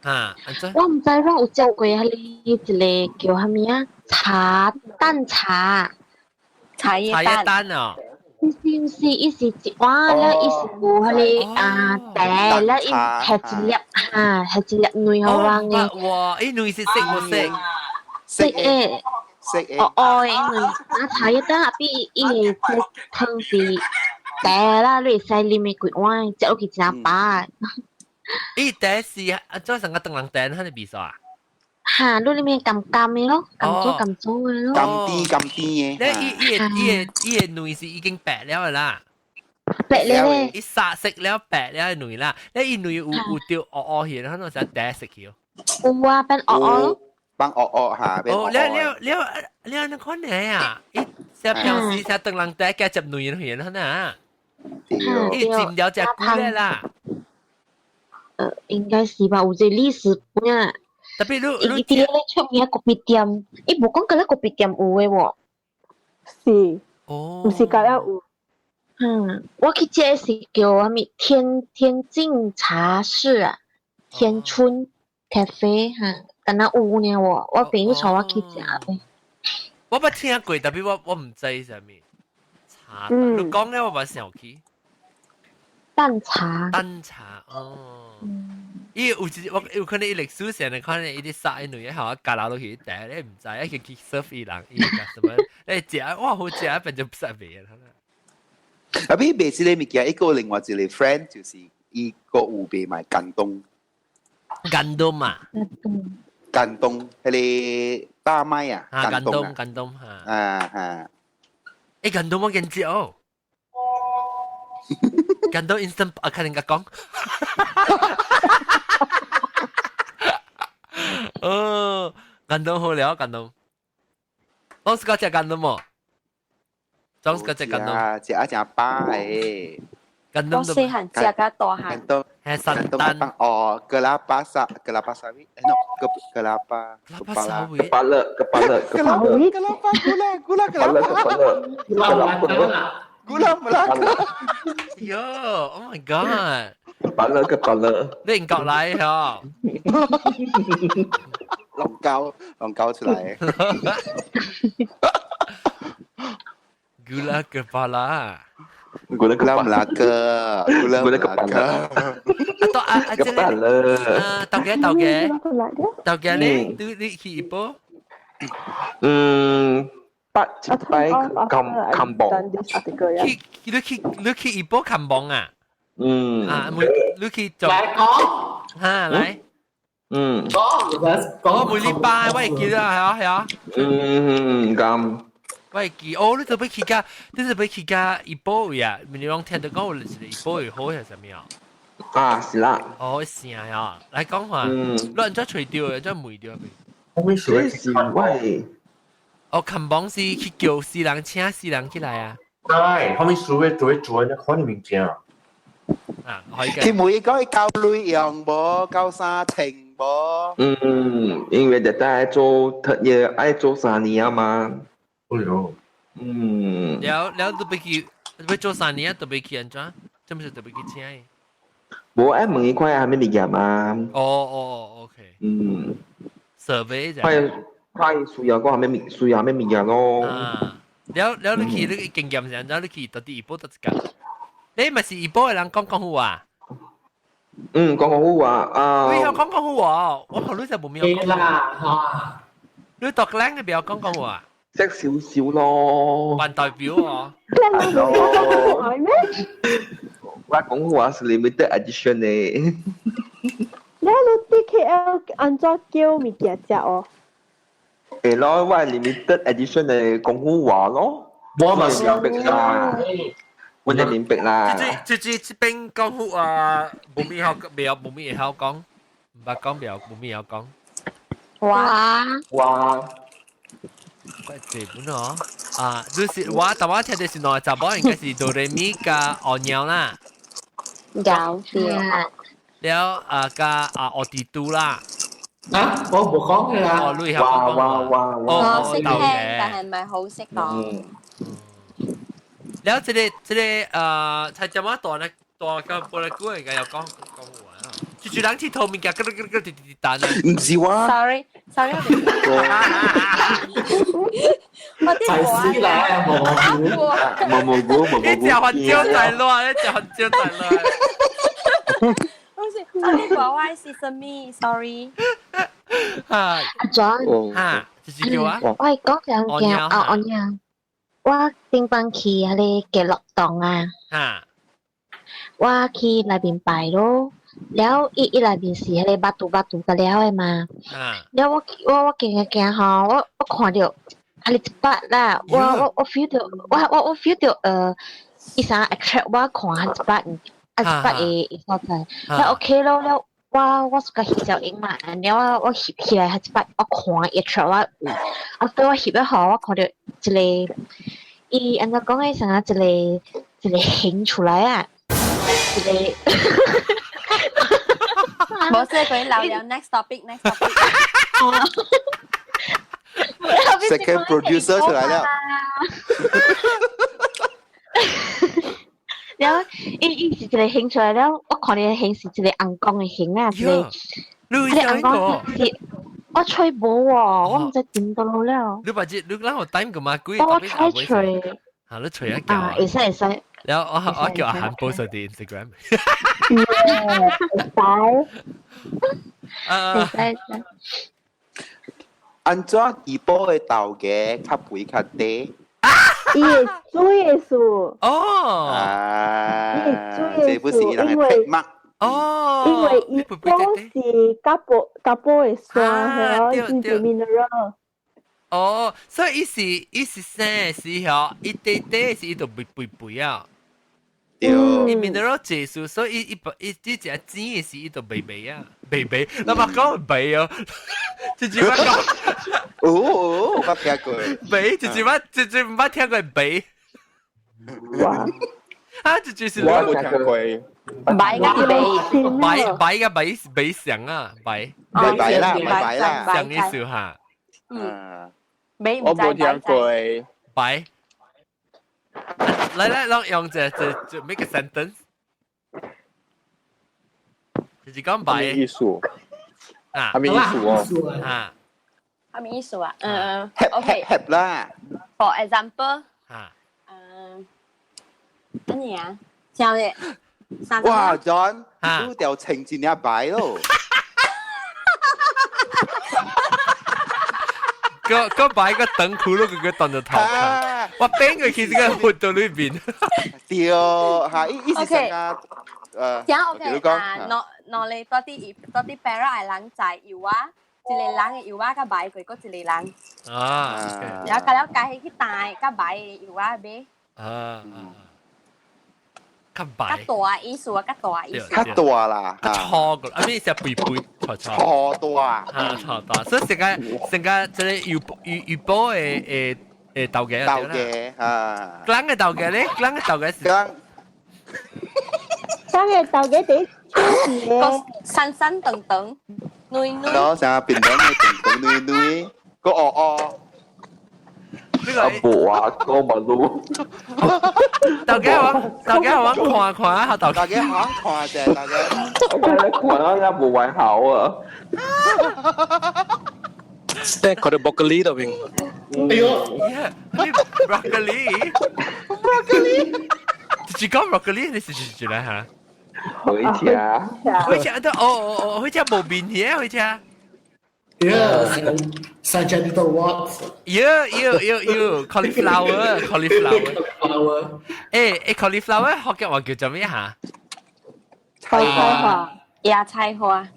啊，按怎？
我毋知我有食過彼個一個叫啥物啊？茶蛋茶。
茶葉
茶葉蛋哦。
毋是毋是，伊是一碗了，伊是有彼個啊茶了，伊下一粒哈，下一粒卵予人的。
哇！伊卵是色無色？
色的。
色的。
哦哦，因為啊茶葉蛋啊，比伊的這湯是茶啦，你會使啉的規碗，食落去真飽。
伊茶是啊，做成個當人茶，彼個味素啊？
哈，你裡面甘甘的咯，甘做甘做的咯。
甘甜甘甜的。
你伊的卵是已經白了的啦。
白了咧。
伊殺食了白了的卵啦，你伊卵有著烏烏去，可能是茶食去。
有啊，變烏烏咯。
變烏烏哈，變
哦，了了了了，你看你啊，伊成平時成當人茶加接卵去，可能。伊浸了隻久咧啦。
應該是吧，有這歷史本啊。
Tapi 你
伊佇咧出名咖啡店，伊無講佮咧咖啡店有的喎。
是。
哦。
毋是佮了有。
我去食的是叫啥物天靜茶室啊，天春咖啡哈，敢若有呢喎，我朋友帶我去食的。
我捌聽過，tapi 我毋知啥物茶。你講咧，我捌想起。
蛋茶。
蛋茶哦。伊有一我有可能伊歷史上的可能伊啲殺伊女嘅，加落落去，但係你毋知，一個去 serve 伊人，伊個什麼？你食哇好食，變就食袂啦。
啊，比賣這個物件，伊個另外一個 friend 就是伊個有賣賣感動。
感動嘛？
感動，彼個大麥啊，
感動感動哈。
啊哈。
感動我見食哦。感動 instant 啊，肯定甲講。哦，感動好了，感動。攏是個食感動無？總是個食感動。
食啊食飽的。
感動
我細漢食甲大漢。
感動。
係神丹。
哦，kelapa sa kelapa sawit, eh no, ke kelapa
kelapa sawit.
Kepala kepala kepala.
Kelapa gula gula kelapa.
Kepala
kepala. Gula Melaka.
Yo, oh my god.
Kepala kepala.
你唔覺來嗬？
龍膠龍膠出來。
Gula kepala.
Gula
Gula Melaka. Gula
Gula
Melaka.
啊，啊啊，這個啊，頭家頭家頭家咧，你去怡保？
八一擺冚冚磅。
去你去怡保冚磅啊？啊，每你去做。
來講。
嚇，來。
講，
我每禮拜我會記得係啊係啊。
咁。
我會記，哦，你特別去甲，你特別去甲怡保位啊？你講聽到講有一個怡保位好係啥物啊？
啊，是啦。
哦，聲啊，來講下。你按怎揣著，按怎問著？
我
這是我。
哦，冚磅是去叫私人請私人起來啊。
對，後面書會做做那款的物件。
啊，可以嘅。
佢每個交鐳用無，交三程無。
嗯，因為特愛做特業愛做3年啊嘛。
哎呦，
嗯。
了了都別去，欲做三年啊，都欲去按怎？這毋是特別去請？
無愛問伊看係咩物件嘛。
哦哦，OK。
嗯。
survey 就。
看看需要講係咩物，需要咩物件咯。
啊，了了你去你經驗是按怎？你去到底怡保佗一間？你咪是怡保的人講廣府話？
嗯，講廣府話啊。
你曉講廣府話？我看你就無咩講。
啦，嚇！
你讀靚嘅袂曉講廣府話？
識少少咯。
扮代表哦。
你講廣府話咩？
我廣府話是 limited edition 嘅。
你你 DKL 按怎叫物件食哦？
會咯，我係 limited edition 嘅廣府話咯。
我嘛是
明白啦，我就明白啦。
這這這邊廣府話，無咩曉，袂曉，無咩會曉講，毋捌講袂曉，無咩曉講。
哇！
哇！
怪這本哦，啊，就是我頭我聽的是兩個查某，應該是哆來咪佮烏貓啦。
有對。
了啊，佮啊奧迪都啦。
啊，我無講嘅啦。
哦，你曉講
哇哇
我識聽，但係唔係好識講。
了，這個這個才這麼大呢，大個過來久應該要講講話啊。就就人鐵頭物件，咯咯咯滴滴滴彈啊！
唔是我。
Sorry sorry，我啲
係死啦，無
無無無無無。
你食番椒在亂，你食番椒在亂。
不是，我啲國外是什麼？Sorry。
啊，
阿 John，
啊，就是叫啊。
我係講兩件啊，我娘，我頂擺去彼个結樂洞啊，我去內面拜咯，了伊伊內面是彼个巴肚巴肚個了的嘛，了我我我行行行吼，我我看著，彼個一擺啦，我我我 feel 著，我我我 feel 著伊啥 attract 我看一擺，啊一擺的所在，了 OK 咯，了我我是個翕照影嘛，了我我翕起來一擺，我看伊 attract 我位，啊對我翕了後，我看著一個，伊按怎講的，像啊一個一個形出來啊，一個。
冇事，佢留了 next topic，next topic。
Second producer 出來了。
了，伊伊是一個形出來了，我看伊形是一個紅光的形啊，一個，
你
個紅光是，我吹無喎，我毋知點到落了。
你把這你咱有 time 個嘛？幾？
我吹吹。
嚇，你吹一叫
啊！會使會使。
然後我我叫阿涵 post 喺 Instagram。
會使。
啊。
會使會使。
按怎怡保的豆芽較肥較低？
伊會水的數。
哦。
啊。
伊會水的數，因為
哦，
因為怡保是甲寶甲寶的山，係哦，是 mineral。
哦，所以伊是伊是生的時候，伊短短是伊就袂肥肥啊。
對。
伊 mineral 濟數，所以伊伊伊這隻錢的時，伊就袂肥啊，袂肥。咱嘛講肥哦，這句話講。
哦哦，我聽過。
肥，這句話這句毋捌聽過肥。
哇！
啊，這句是
我無聽過。
白個是
白，白個白白上啊，白。
白白啦，白白啦。
上意思哈。
嗯。沒
我無聽過。
白。來來，讓用這這這 make a sentence。就是講白。
什麼意思？
啊。
什麼意思哦？
啊。
什麼意思啊？嗯，OK。
Hep 啦。
For example。
啊。
嗯。乜嘢啊？像嘅。
哇，John，你條情真正白咯。
個個擺個燈窟咯，佢個當做頭殼。我變佢其實個活到裏邊。
對，嚇，意意思上啊，
講 OK 啊，喏喏，你多啲多啲 para 的人在油啊，一個人的油啊，佮白過，閣一個人。
啊。
然後佮了加起去大，佮白的油啊買。
啊。較白。
較大意思啊，較大意思。
較大啦，
較粗個，啊咩是肥肥粗粗。
粗大。
啊，粗大，所以成個成個這個預預預保的的的豆芽。
豆芽啊。
咱的豆芽咧，咱的豆芽是。
咱生嘅豆嘅地超市嘅，
散散長長，軟軟。
咯，成日變咗咩長長軟軟，個哦哦。
阿婆啊，哥馬路。
大家我大家我看看下，
大家好看啫，大家。
我看到人無胃口啊！
即係佢哋 broccoli 度邊。
哎呦
，broccoli，broccoli，你講 broccoli，你是是是來嚇？
回家，
回家都哦哦哦，回家無面嘅回家。
Yeah, sagittal warts.
Yeah, yeah, yeah, yeah. Cauliflower, cauliflower.
Cauliflower.
誒誒，cauliflower 福建話叫做咩嚇？
菜花，
椰菜花。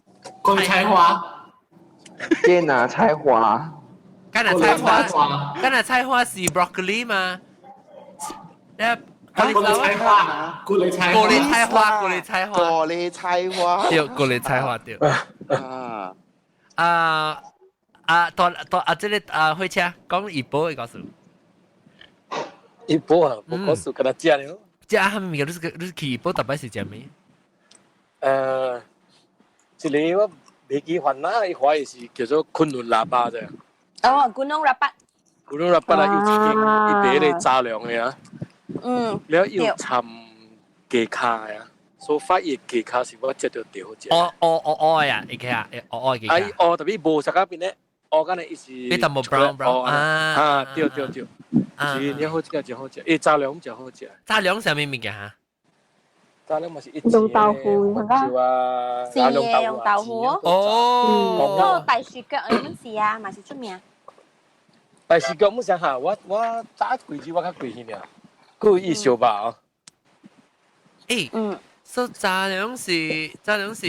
高麗菜花。
芥拿菜花。
芥拿菜花，芥拿菜花是 broccoli 嘛？
高麗菜花，高麗菜，
高麗菜花，高麗菜花，
高麗菜花，
對，高麗菜花對。
啊。
啊啊！到到啊！這個啊，火車講怡保的故事。
怡保啊，無故事，跟他食了。
食啥物件？你是去怡保逐擺是食咩？
一個我袂記煩啦，伊懷疑是叫做昆崙喇叭啫。
哦，Gunung Rapat。
Gunung Rapat 啊，有一間伊賣咧雜糧的啊。了又摻雞跤的啊。所以發伊雞跤是我食到最好食。
哦哦哦哦呀，會記啊，哦哦雞跤。
啊，哦特別無啥個邊咧，哦敢若伊是。
你淡薄 brown brown 啊
啊，對對對，是真好食，真好食。伊雜糧真好食。
雜糧啥物物件哈？
雜糧嘛是一
滷豆腐
啊，
是嘅，釀豆腐。
哦。
嗰個大樹腳你們是啊，嘛是出名。
大樹腳冇想下，我早幾日我較貴去爾，佮伊燒肉哦。
欸，所以雜糧是雜糧是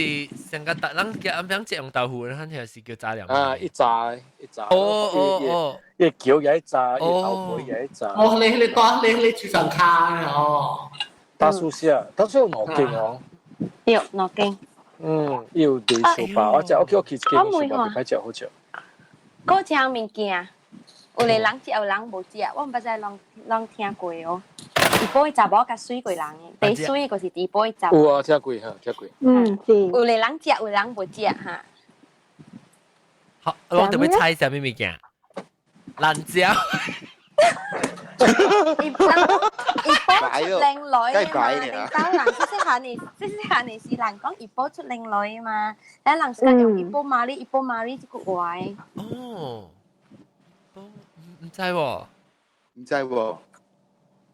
成個大人叫暗樣食釀豆腐，咱聽是叫雜糧。
啊，一炸一炸。
哦哦哦，
一橋也一炸，一豆皮也一炸。
哦，你當你煮上卡哦。
大樹下，大樹有兩間哦。
對，兩間。
嗯，有地燒肉，我食我去一間燒肉，歹食好食。
嗰種物件，有個人食，有人無食，我毋捌知攏攏聽過哦。怡保的查某較媠過人的，第媠就是怡保的查某。
有啊，聽過哈，聽過。
嗯，是。
有個人食，有人無食哈。
好，我特別猜啥物物件？辣椒。
伊人怡保出靚女嘛，頂到人細細漢的，細細漢的是人講怡保出靚女嘛，咱人是用怡保 mari，怡保 mari 這句話。
哦，毋知喎，
毋知喎。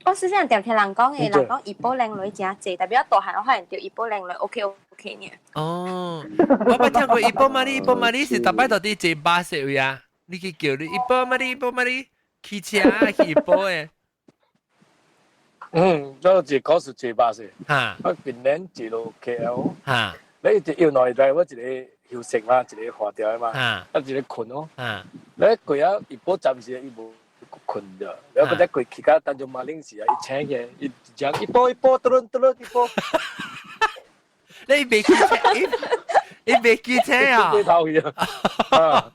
我細細漢聽聽人講的，人講怡保靚女誠濟，特別我大漢我發現著怡保靚女 OK OK 呢。
哦，我捌聽過怡保 mari，怡保 mari 是逐擺到佇坐巴士位啊，你去叫你怡保 mari，怡保 mari，騎車去怡保的。
嗯，我一個是坐巴士，
哈，
我近年坐落 KL，
哈，
你一要內地我一個休息嘛，一個化掉的嘛，
哈，
啊一個睏哦，
哈，
你過啊怡保暫時伊無睏著，然後佢再過去到丹絨馬林時啊，伊請起，伊講怡保怡保，嘟嚕嘟嚕怡保，
你袂記車，伊袂記車啊？
對頭去啊！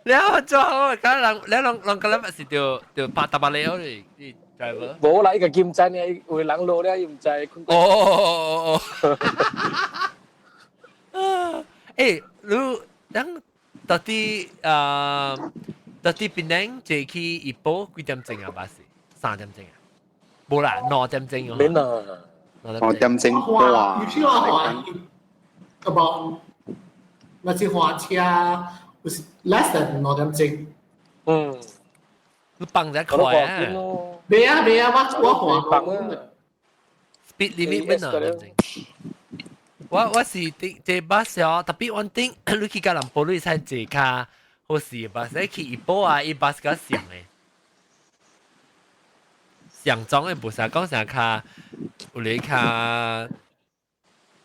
你做好，咁人你人人個諗是著著拍搭巴你哦，你你 driver。
無啦，伊個金針呢，有人落了，伊毋知。
哦哦哦哦。欸，你咱到底啊，到底檳城坐去怡保幾點鐘啊？巴士3點鐘啊？無啦，2點鐘哦。
免啦，
2點鐘
哇！你去話話，about 那是火車，有 less than 2點鐘。
嗯，
你放得快啊？
未啊未啊，我我
放啊。
Speed limit 變2點鐘。我是佇坐巴士哦，特別穩定，你去吉隆坡你使坐較好勢巴士，去怡保啊，伊巴士較上的，上裝的無啥講啥較有咧較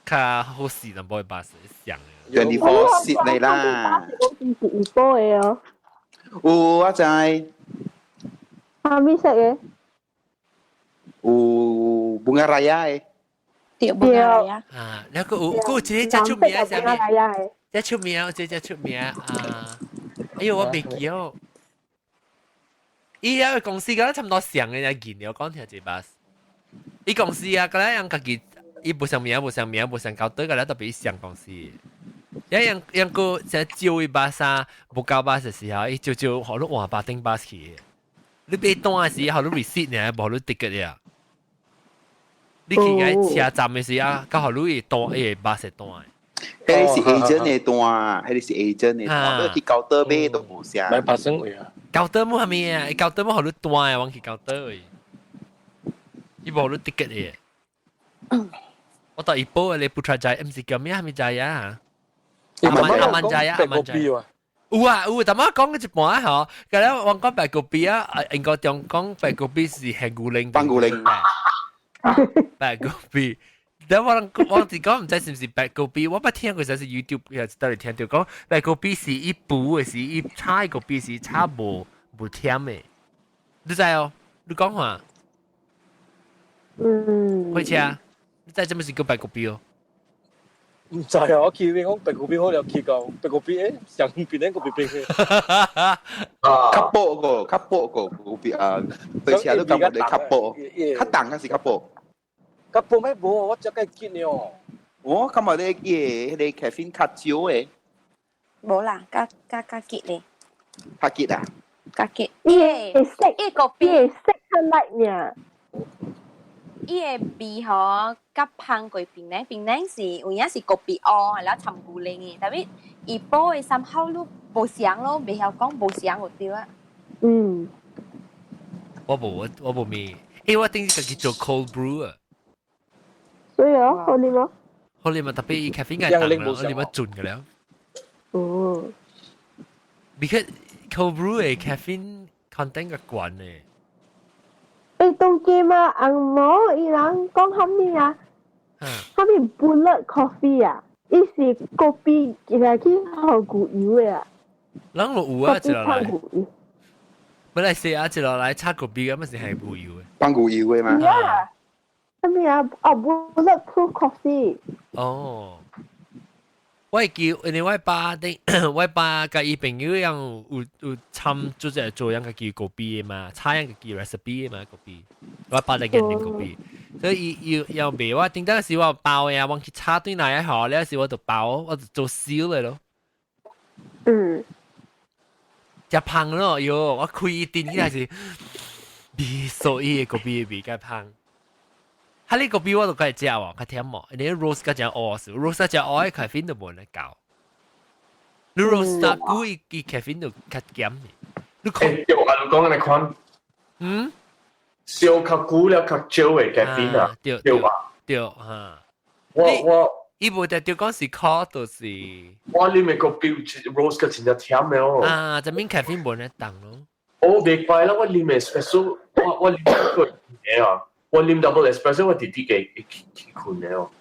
較好勢淡薄的巴士上的。
24 seat 嚟啦。
是怡保的哦。
有我知。
啥物色的？
有 Bunga Raya 的。
對，Bunga Raya。
啊，แล้วก็有個有一個真出名啥物？真出名，這真出名啊！哎呦，我袂記哦。伊個公司敢若差不多上嘅，見了講聽這巴士。伊公司啊，敢若人家己伊無上名，無上名，無上交對個咧，特別上公司。一樣樣個在招伊巴士，無夠巴士時候，伊就就予你換巴頂巴士去。你買單的時候，予你 receipt 呢，無予你 ticket 呀。你去個車站的時啊，剛好你會單，伊個巴士單。
彼個是 agent 的單，彼個是 agent 的單，你去高德買都無啥。
買發生位啊？
高德冇啥物啊？高德冇予你單的，我去高德位。伊無予你 ticket 的。我到一波你 Putrajaya，毋是叫咩？啥物 Jaya 啊？阿曼 Jaya，阿曼 Jaya。有啊有，但我講一半吼，佢咧我講白咖啡啊，英國中講白咖啡是係牛奶，
放牛奶。
白咖啡。但我我是講毋知是毋是白咖啡，我捌聽過，就是 YouTube 也是倒裡聽到講白咖啡是伊補的是伊炒咖啡是炒無無甜的，你知哦？你講話？
嗯。
開車，你知這麼是叫白咖啡哦？
毋知啊，我去邊講白咖啡好了，去到白咖啡誒，上邊咧個白白嘅。
較薄個，較薄個咖啡啊，對車都感覺你較薄，較重還是較薄？
較薄咩無？我只個結呢哦。
我感覺你伊個咖啡較少的。
無啦，較較較結咧。
較結啊？
較結。
伊會色，
伊個
伊會色較 light 爾。
伊個味吼，較香過檳榔，檳榔是有影是咖啡烏，然後摻牛奶的，但係伊煲的三口都無相咯，袂曉講無相就對啊。
嗯。
我無我我無味，欸我頂次家己做 cold brew 啊。
所以哦，好啉無？
好啉嘛，特別伊咖啡較重啦，好啉啊準個了。
哦。
Because cold brew 的 caffeine content 較懸呢。
欸，當今啊，紅毛伊人講啥物啊？啥物 bullet coffee 啊？伊是咖啡，其實去予牛油的啊。
人有啊，一落來。本來是啊，一落來炒咖啡咁，是係牛油的。
放牛油的嘛？
呀，啥物啊？哦，bulletproof coffee。
哦。我會記，因為我爸啲，我爸佮伊朋友樣有有參做隻做樣家己咖啡的嘛，炒樣家己 recipe 的嘛咖啡。我爸在研究咖啡，所以伊伊要賣我頂當時我包呀，我去炒對來好，了時我就包，我就做燒的咯。食芳咯，喲，我開一陣起來是味所以咖啡味較芳。哈，你咖啡我都較會食喎，較甜無？你 roast 較正烏是，roast 較烏的咖啡都無咧夠。你 roast 得久伊伊咖啡就較鹹的。你
看，對啊，你講按呢款，燒較久了較少的咖啡啊，
對
對吧？
對哈。
我我
伊無定著講是苦，就是
我啉的咖啡 roast 較真正甜的哦。
啊，這邊咖啡無咧重咯。
我袂怪啦，我啉的 espresso，我我啉過的啊。我啉 double espresso，我直直會會去去睏的哦。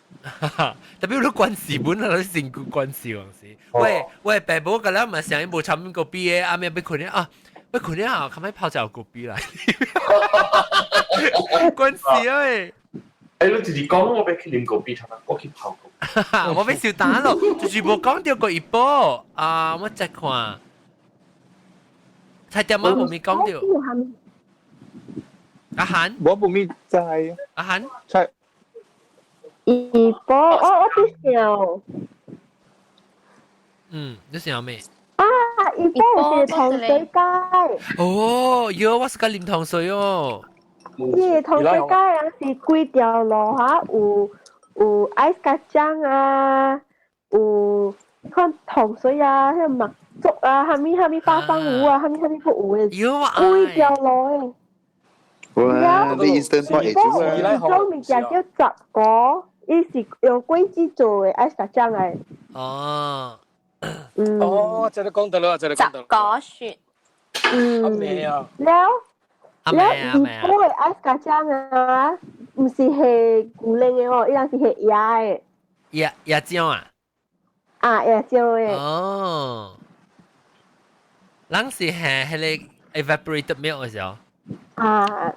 特別你關事本啊，你身軀關事嗰時。喂喂，爸母個了嘛，上一無參咖啡的，阿妹欲睏了啊，欲睏了啊，較歹泡一個咖啡來。關事啊！
欸，你直直講我欲去啉咖啡，我去泡
咖啡。我欲收單咯，就是無講著過一波啊！我再看，菜店仔無咪講著。阿韓，
我無咪知。
阿韓，
菜。
怡保，我我佇想。
嗯，你想咩？
啊，怡保有一個糖水街。
哦，喲，我是個啉糖水哦。
伊個糖水街啊，是規條路哈，有有 ice kacang 啊，有看糖水啊，彼麥粥啊，啥物啥物發放糊啊，啥物啥物閣有的。
有啊，
規條路的。
哇！你 instant pot 會煮啊？
伊種物件叫雜果，伊是用果子做的 ice kacang 來。
哦。
嗯。
哦，這個講得了，這個講得。
雜果雪。
嗯。
咩啊？
了。了，怡保的 ice kacang 啊，毋是下牛奶的哦，伊人是下椰的。
椰椰漿啊？
啊，椰漿的。
哦。人是下彼個 evaporated milk 的時候。
啊。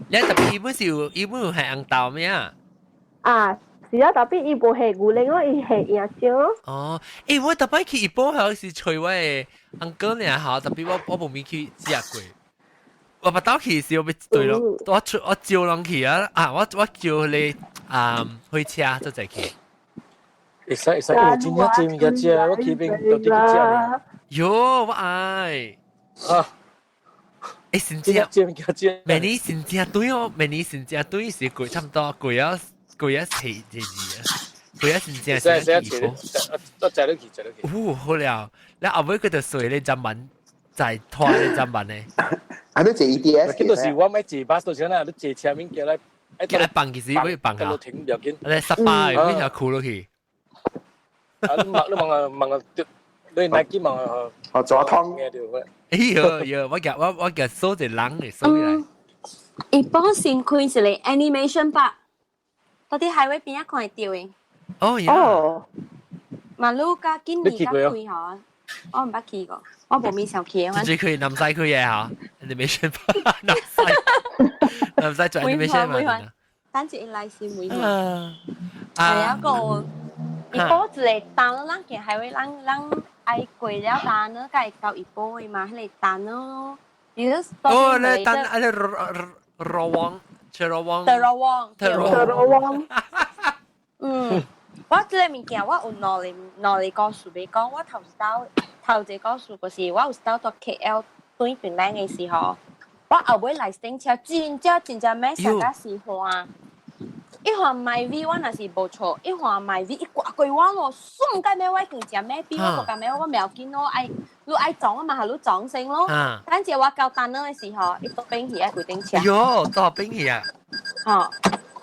你特別伊本是有，伊本有下紅豆咩啊？
啊，是啊，特別伊無下牛奶咯，伊下椰漿。
哦，欸，我特別去怡保好是揣我的 uncle 爾吼，特別我我無咪去食過。我捌走去時，我欲對咯，我出我招人去啊！啊，我我叫彼個啊火車做濟去。
會使會使，真正濟物件食，我去邊到底去食呢？
喲，我愛。
啊！
欸，真正
濟物件食。
明年真正對哦，明年真正對是過差唔多過咗過咗四隻字啊，過咗真正
是去。我載你去，載你去。
哦，好了，你後尾佢就隨你浸文，在拖你浸文呢。
啊，你坐 ETS，
佢就是我買坐巴士就是啦，你坐車物件來。
叫放其實會放啊。
停唔要緊。
你18個，你條褲落去。
啊！你問你問啊問啊，你來去問啊。
哦，左通。
哎呦呦，我夾我我夾數一人嚟數起來。
伊本先開一個 animation park，到底海威邊仔看會到的？
哦，
哦。
馬路甲今年甲開吼，我毋捌去過，我無咪想去的。
直接可以南西區嘅嚇，animation park 南西，南西做 animation 嘛。
等一來先會。係一個，伊保一個單，咱行海威，咱咱愛過了單呢，才會到伊保的嘛，彼個單咯。
哦，你單啊，你羅旺，車羅旺。
特羅旺。
特羅旺。
嗯，我這個物件我有兩個兩個故事欲講，我頭一道頭一個故事就是我有一道到 KL 轉轉來的時候，我後尾來頂車真正真正欲上甲是換。伊換 Myvi 我若是無錯，伊換 Myvi 伊掛過我咯，爽到尾我已經食咩比我無感覺我袂要緊咯，愛你愛撞我嘛，予你撞先咯。等者我交單的時候，伊倒變去愛規頂車。
喲，倒變去啊！
吼，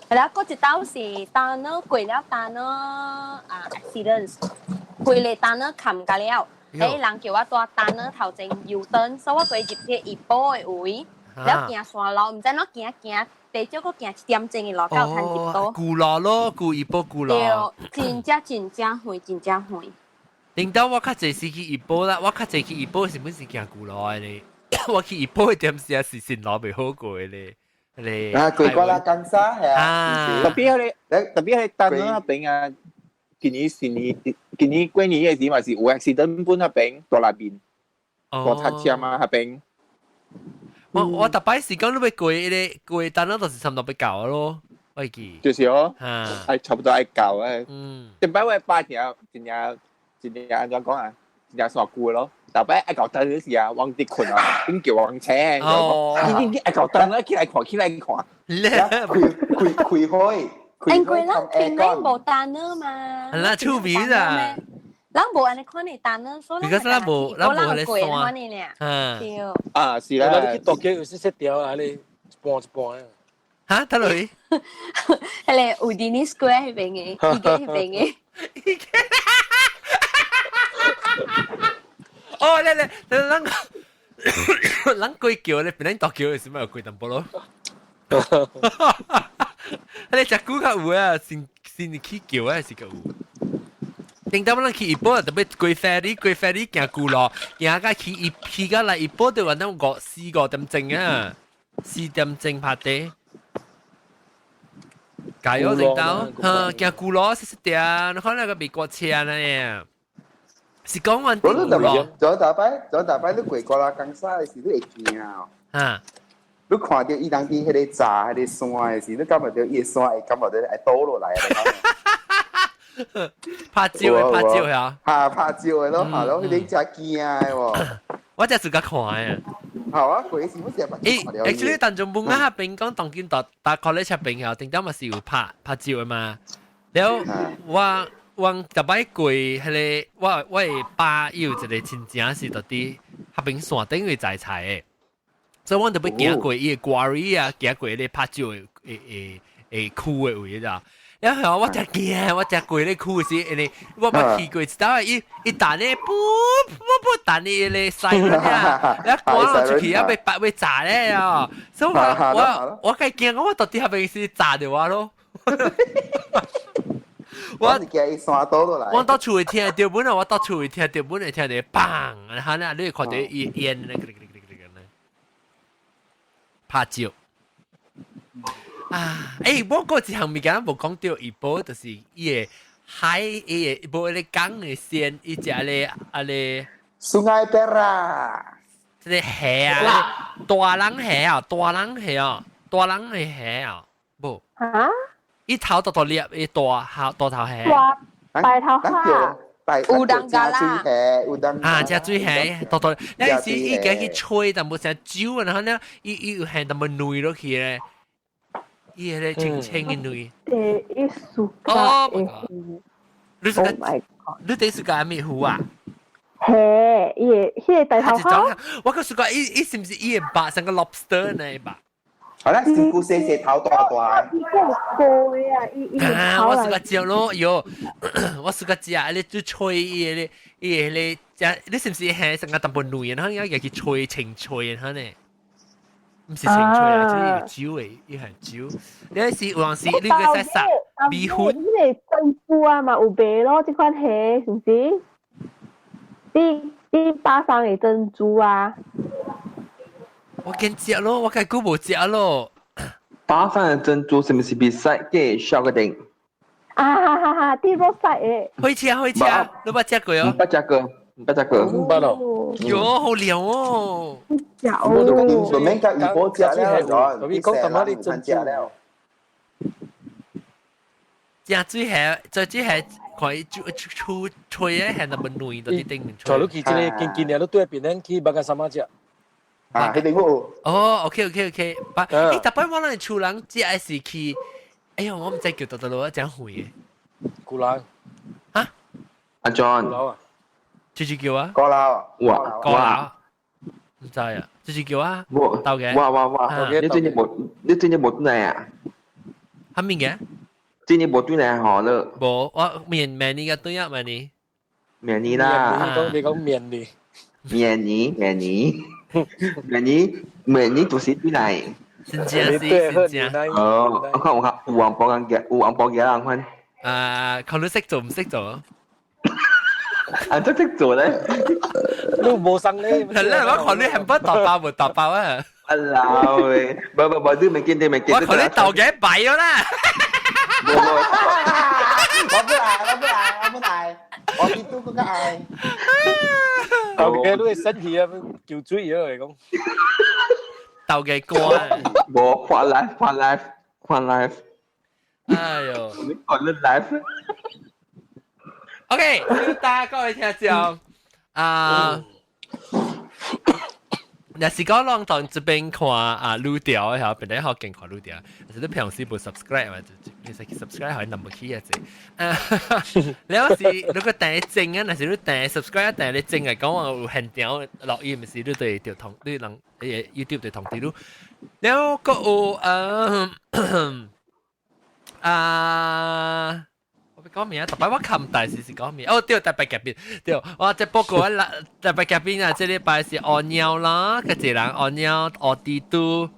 然後閣一道是單呢過了單呢啊 accident，規個單呢冚甲了，彼人叫我蹛單呢頭前 U turn，所以我過入去怡保的位，了行山路，毋知怎行行。地少閣行一點鐘的路，才有通入到。
舊路咯，舊怡保舊路。
對，真正真正遠，真正遠。
頂到我較濟時去怡保啦，我較濟去怡保是本是行舊路的咧。我去怡保的點時是線路袂好過的咧。咧
啊，過瓜拉岡沙係啊。
特別係特別係單那邊啊，今年新年今年過年的時嘛是有 accident 本那邊大內邊，大擦車嘛那邊。
我逐擺是講你欲過彼個過單，就是差不多欲到咯，我會記。
就是哦，愛差不多愛到誒。頂擺我爸真真正真正按怎講啊？真正煞久咯。逐擺愛到單嗰時啊，往佇睏啊，緊叫往車。哦。你你愛到單啊，起來看，起來看。
開開開開。
因為咱平頂無單啊嘛。
係啦，出名啊。
咱無按呢款的單呢，所以
咱無咱無彼個
山。對。
啊，是啦。
你去大街有時說掉啊，你一半一半啊。
嚇，得落去？
彼個 Udini Square 彼邊的，伊個彼邊的。
哦，咧咧，咱咱過橋咧，本來大橋是咪有過淡薄咯？你食久較有啊，先先起橋啊，是較有。頂當咱去怡保，特別過 ferry，過 ferry 行舊路，行到去伊去到來怡保就話那五四五點鐘啊，4點鐘拍地。加油，領導！哈，行舊路是是點？你看那個美國車呢？是講完
舊路。左大擺，左大擺，你過瓜拉岡沙的時，你會驚哦。
哈！
你看著伊人佇彼個閘、彼個山的時，你感覺著伊個山會感覺著會倒落來。
拍照的，拍照呀！
嚇，拍照的咯，嚇咯，你真驚的喎！
我真自家看的。
好啊，過時我成日
欸，actually 當中本啊，邊講當今大大 college 邊後，頂當嘛是有拍拍照的嘛。了我我逐擺過彼個，我我的爸伊有一個親戚是佇佇彼邊山頂位摘菜的，所以我特別行過伊的 quarry 啊，行過彼個拍照的的的的區的位啦。然後我真驚，我真過咧區時，因為我捌去過一道，伊伊彈咧，噗噗噗彈咧咧西啊，然後趕出去啊，欲白欲炸咧啊，所以我我我較驚，我到底彼邊是炸著我咯。
我是驚伊山倒落來。
我到厝會聽著本啊，我到厝會聽著本會聽著砰，然後呢，你會看著伊煙咧，拍照。啊！欸，我過一項物件無講著，怡保就是伊個海，伊個無彼個港的線，伊食咧啊咧。
Sungai Perak。
這個蝦啊，大人蝦啊，大人蝦啊，大人的蝦啊，無。
嚇？
伊頭大大粒，伊大頭大頭蝦。
大白頭蝦。
烏當咖啦，
烏當
啊，食水蝦，大大，那時伊家去吹，但無成酒，然後呢，伊伊有蝦，但無軟落去咧，伊迄個清清的軟。
對，伊暑假
哦，你是個，你第暑假咩魚啊？
嘿，伊個迄個大頭蝦。
我個暑假伊伊是毋是伊會肉成個 lobster 呢吧？
好啦，辛苦細細頭大大。
伊個高啊，伊伊
啊，我是個食咯，喲，我是個食，你就吹伊個，伊個食，你是毋是係成個淡薄軟，然後你去吹清吹，然後呢？毋是清吹啊，就是酒的，伊係酒。你是有陣時你個使殺米粉。
迄個珍珠啊嘛有賣咯，這款蝦是毋是？啲啲巴生的珍珠啊。
我見食咯，我計久無食咯。
巴生的珍珠是毋是比賽嘅小個頂？
啊哈哈哈！啲 roadside 的。
會食會食，你捌食過哦？
捌食過，捌食過。
捌咯。
喲，好涼哦。
食
哦。唔免甲怡寶食了，
你講淡仔你珍珠
了。
食水蝦，最水蝦，看伊出出吹的係那麼軟，都佇頂面
吹。坐落去這個近近年都對邊咱去巴干三馬食。
啊，彼邊有。
哦，OK，OK，OK，把，欸，逐擺我咱厝人食的是去，哎喲，我毋知叫倒倒落，誠遠的。
古蘭。
哈？
阿 John。
就是叫啊。
高樓。
哇。
高樓。毋知啊，就是叫啊。
我。
豆嘅。
哇哇哇！你最近無？你最近無轉來啊？
啥物嘅？
最近無轉來學了。
無，我明明年個對啊，明年。
明年啦。
你講明年。
明年，明年。明年，明年就是轉來。
真正是真正。
哦，我看有看有紅包人嘅，有紅包嘅人款。
啊，看你識做唔識做？
啊，都識做咧。
你無生咧。
係啦，我看你係不打包無打包啊。
啊老喂，無無無，你未見你未見。
我看你豆嘅擺咗啦。
無無，我不來，我不來，我不來，我比都更加愛。
豆嘅你身體啊，叫水咗嚟講。
豆嘅歌。
無看 live 看 live 看 live。
哎呦，
你看你 live。
OK，大家各位聽眾啊，若是講攏當這邊看啊愈調的嚇，本來好勁看愈調，但是你平時無 subscribe 嘛，就你使去 subscribe 予 number 起啊濟。啊，了是如果訂正啊，若是你訂 subscribe 訂你正來講，我有現場錄音，是你對就通，你人 YouTube 就通知你。了閣有啊啊。我講咩啊？特別我冚大時是講咩？哦，對，特別嘉賓，對，我這報告我特別嘉賓啊，這禮拜是烏貓啦，個一人烏貓、烏豬豬、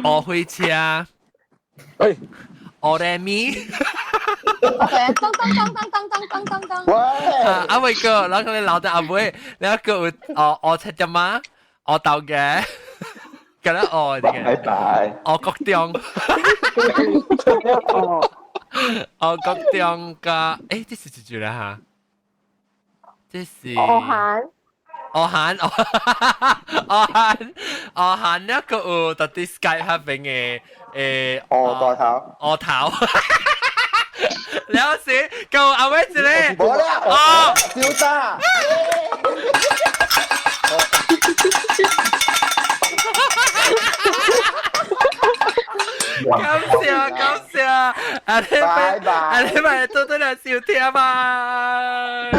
烏火車，
哎，
烏雷米，
當當當當當當當當當，
喂，
阿偉哥，然後你老豆阿妹，然後個有烏烏七隻馬，烏豆嘅，咁樣烏嘅，
拜拜，
烏國中。哦，國中加，誒，這是幾句啦哈？這是。
哦韓。
哦韓，哦韓，哦韓，那個有到底 Skype 那邊的誒。
哦，大頭。
哦頭。了是，夠阿偉一個。
冇啦。
哦，
小打。
感謝感謝，阿你拜，阿你拜，多多來收聽吧。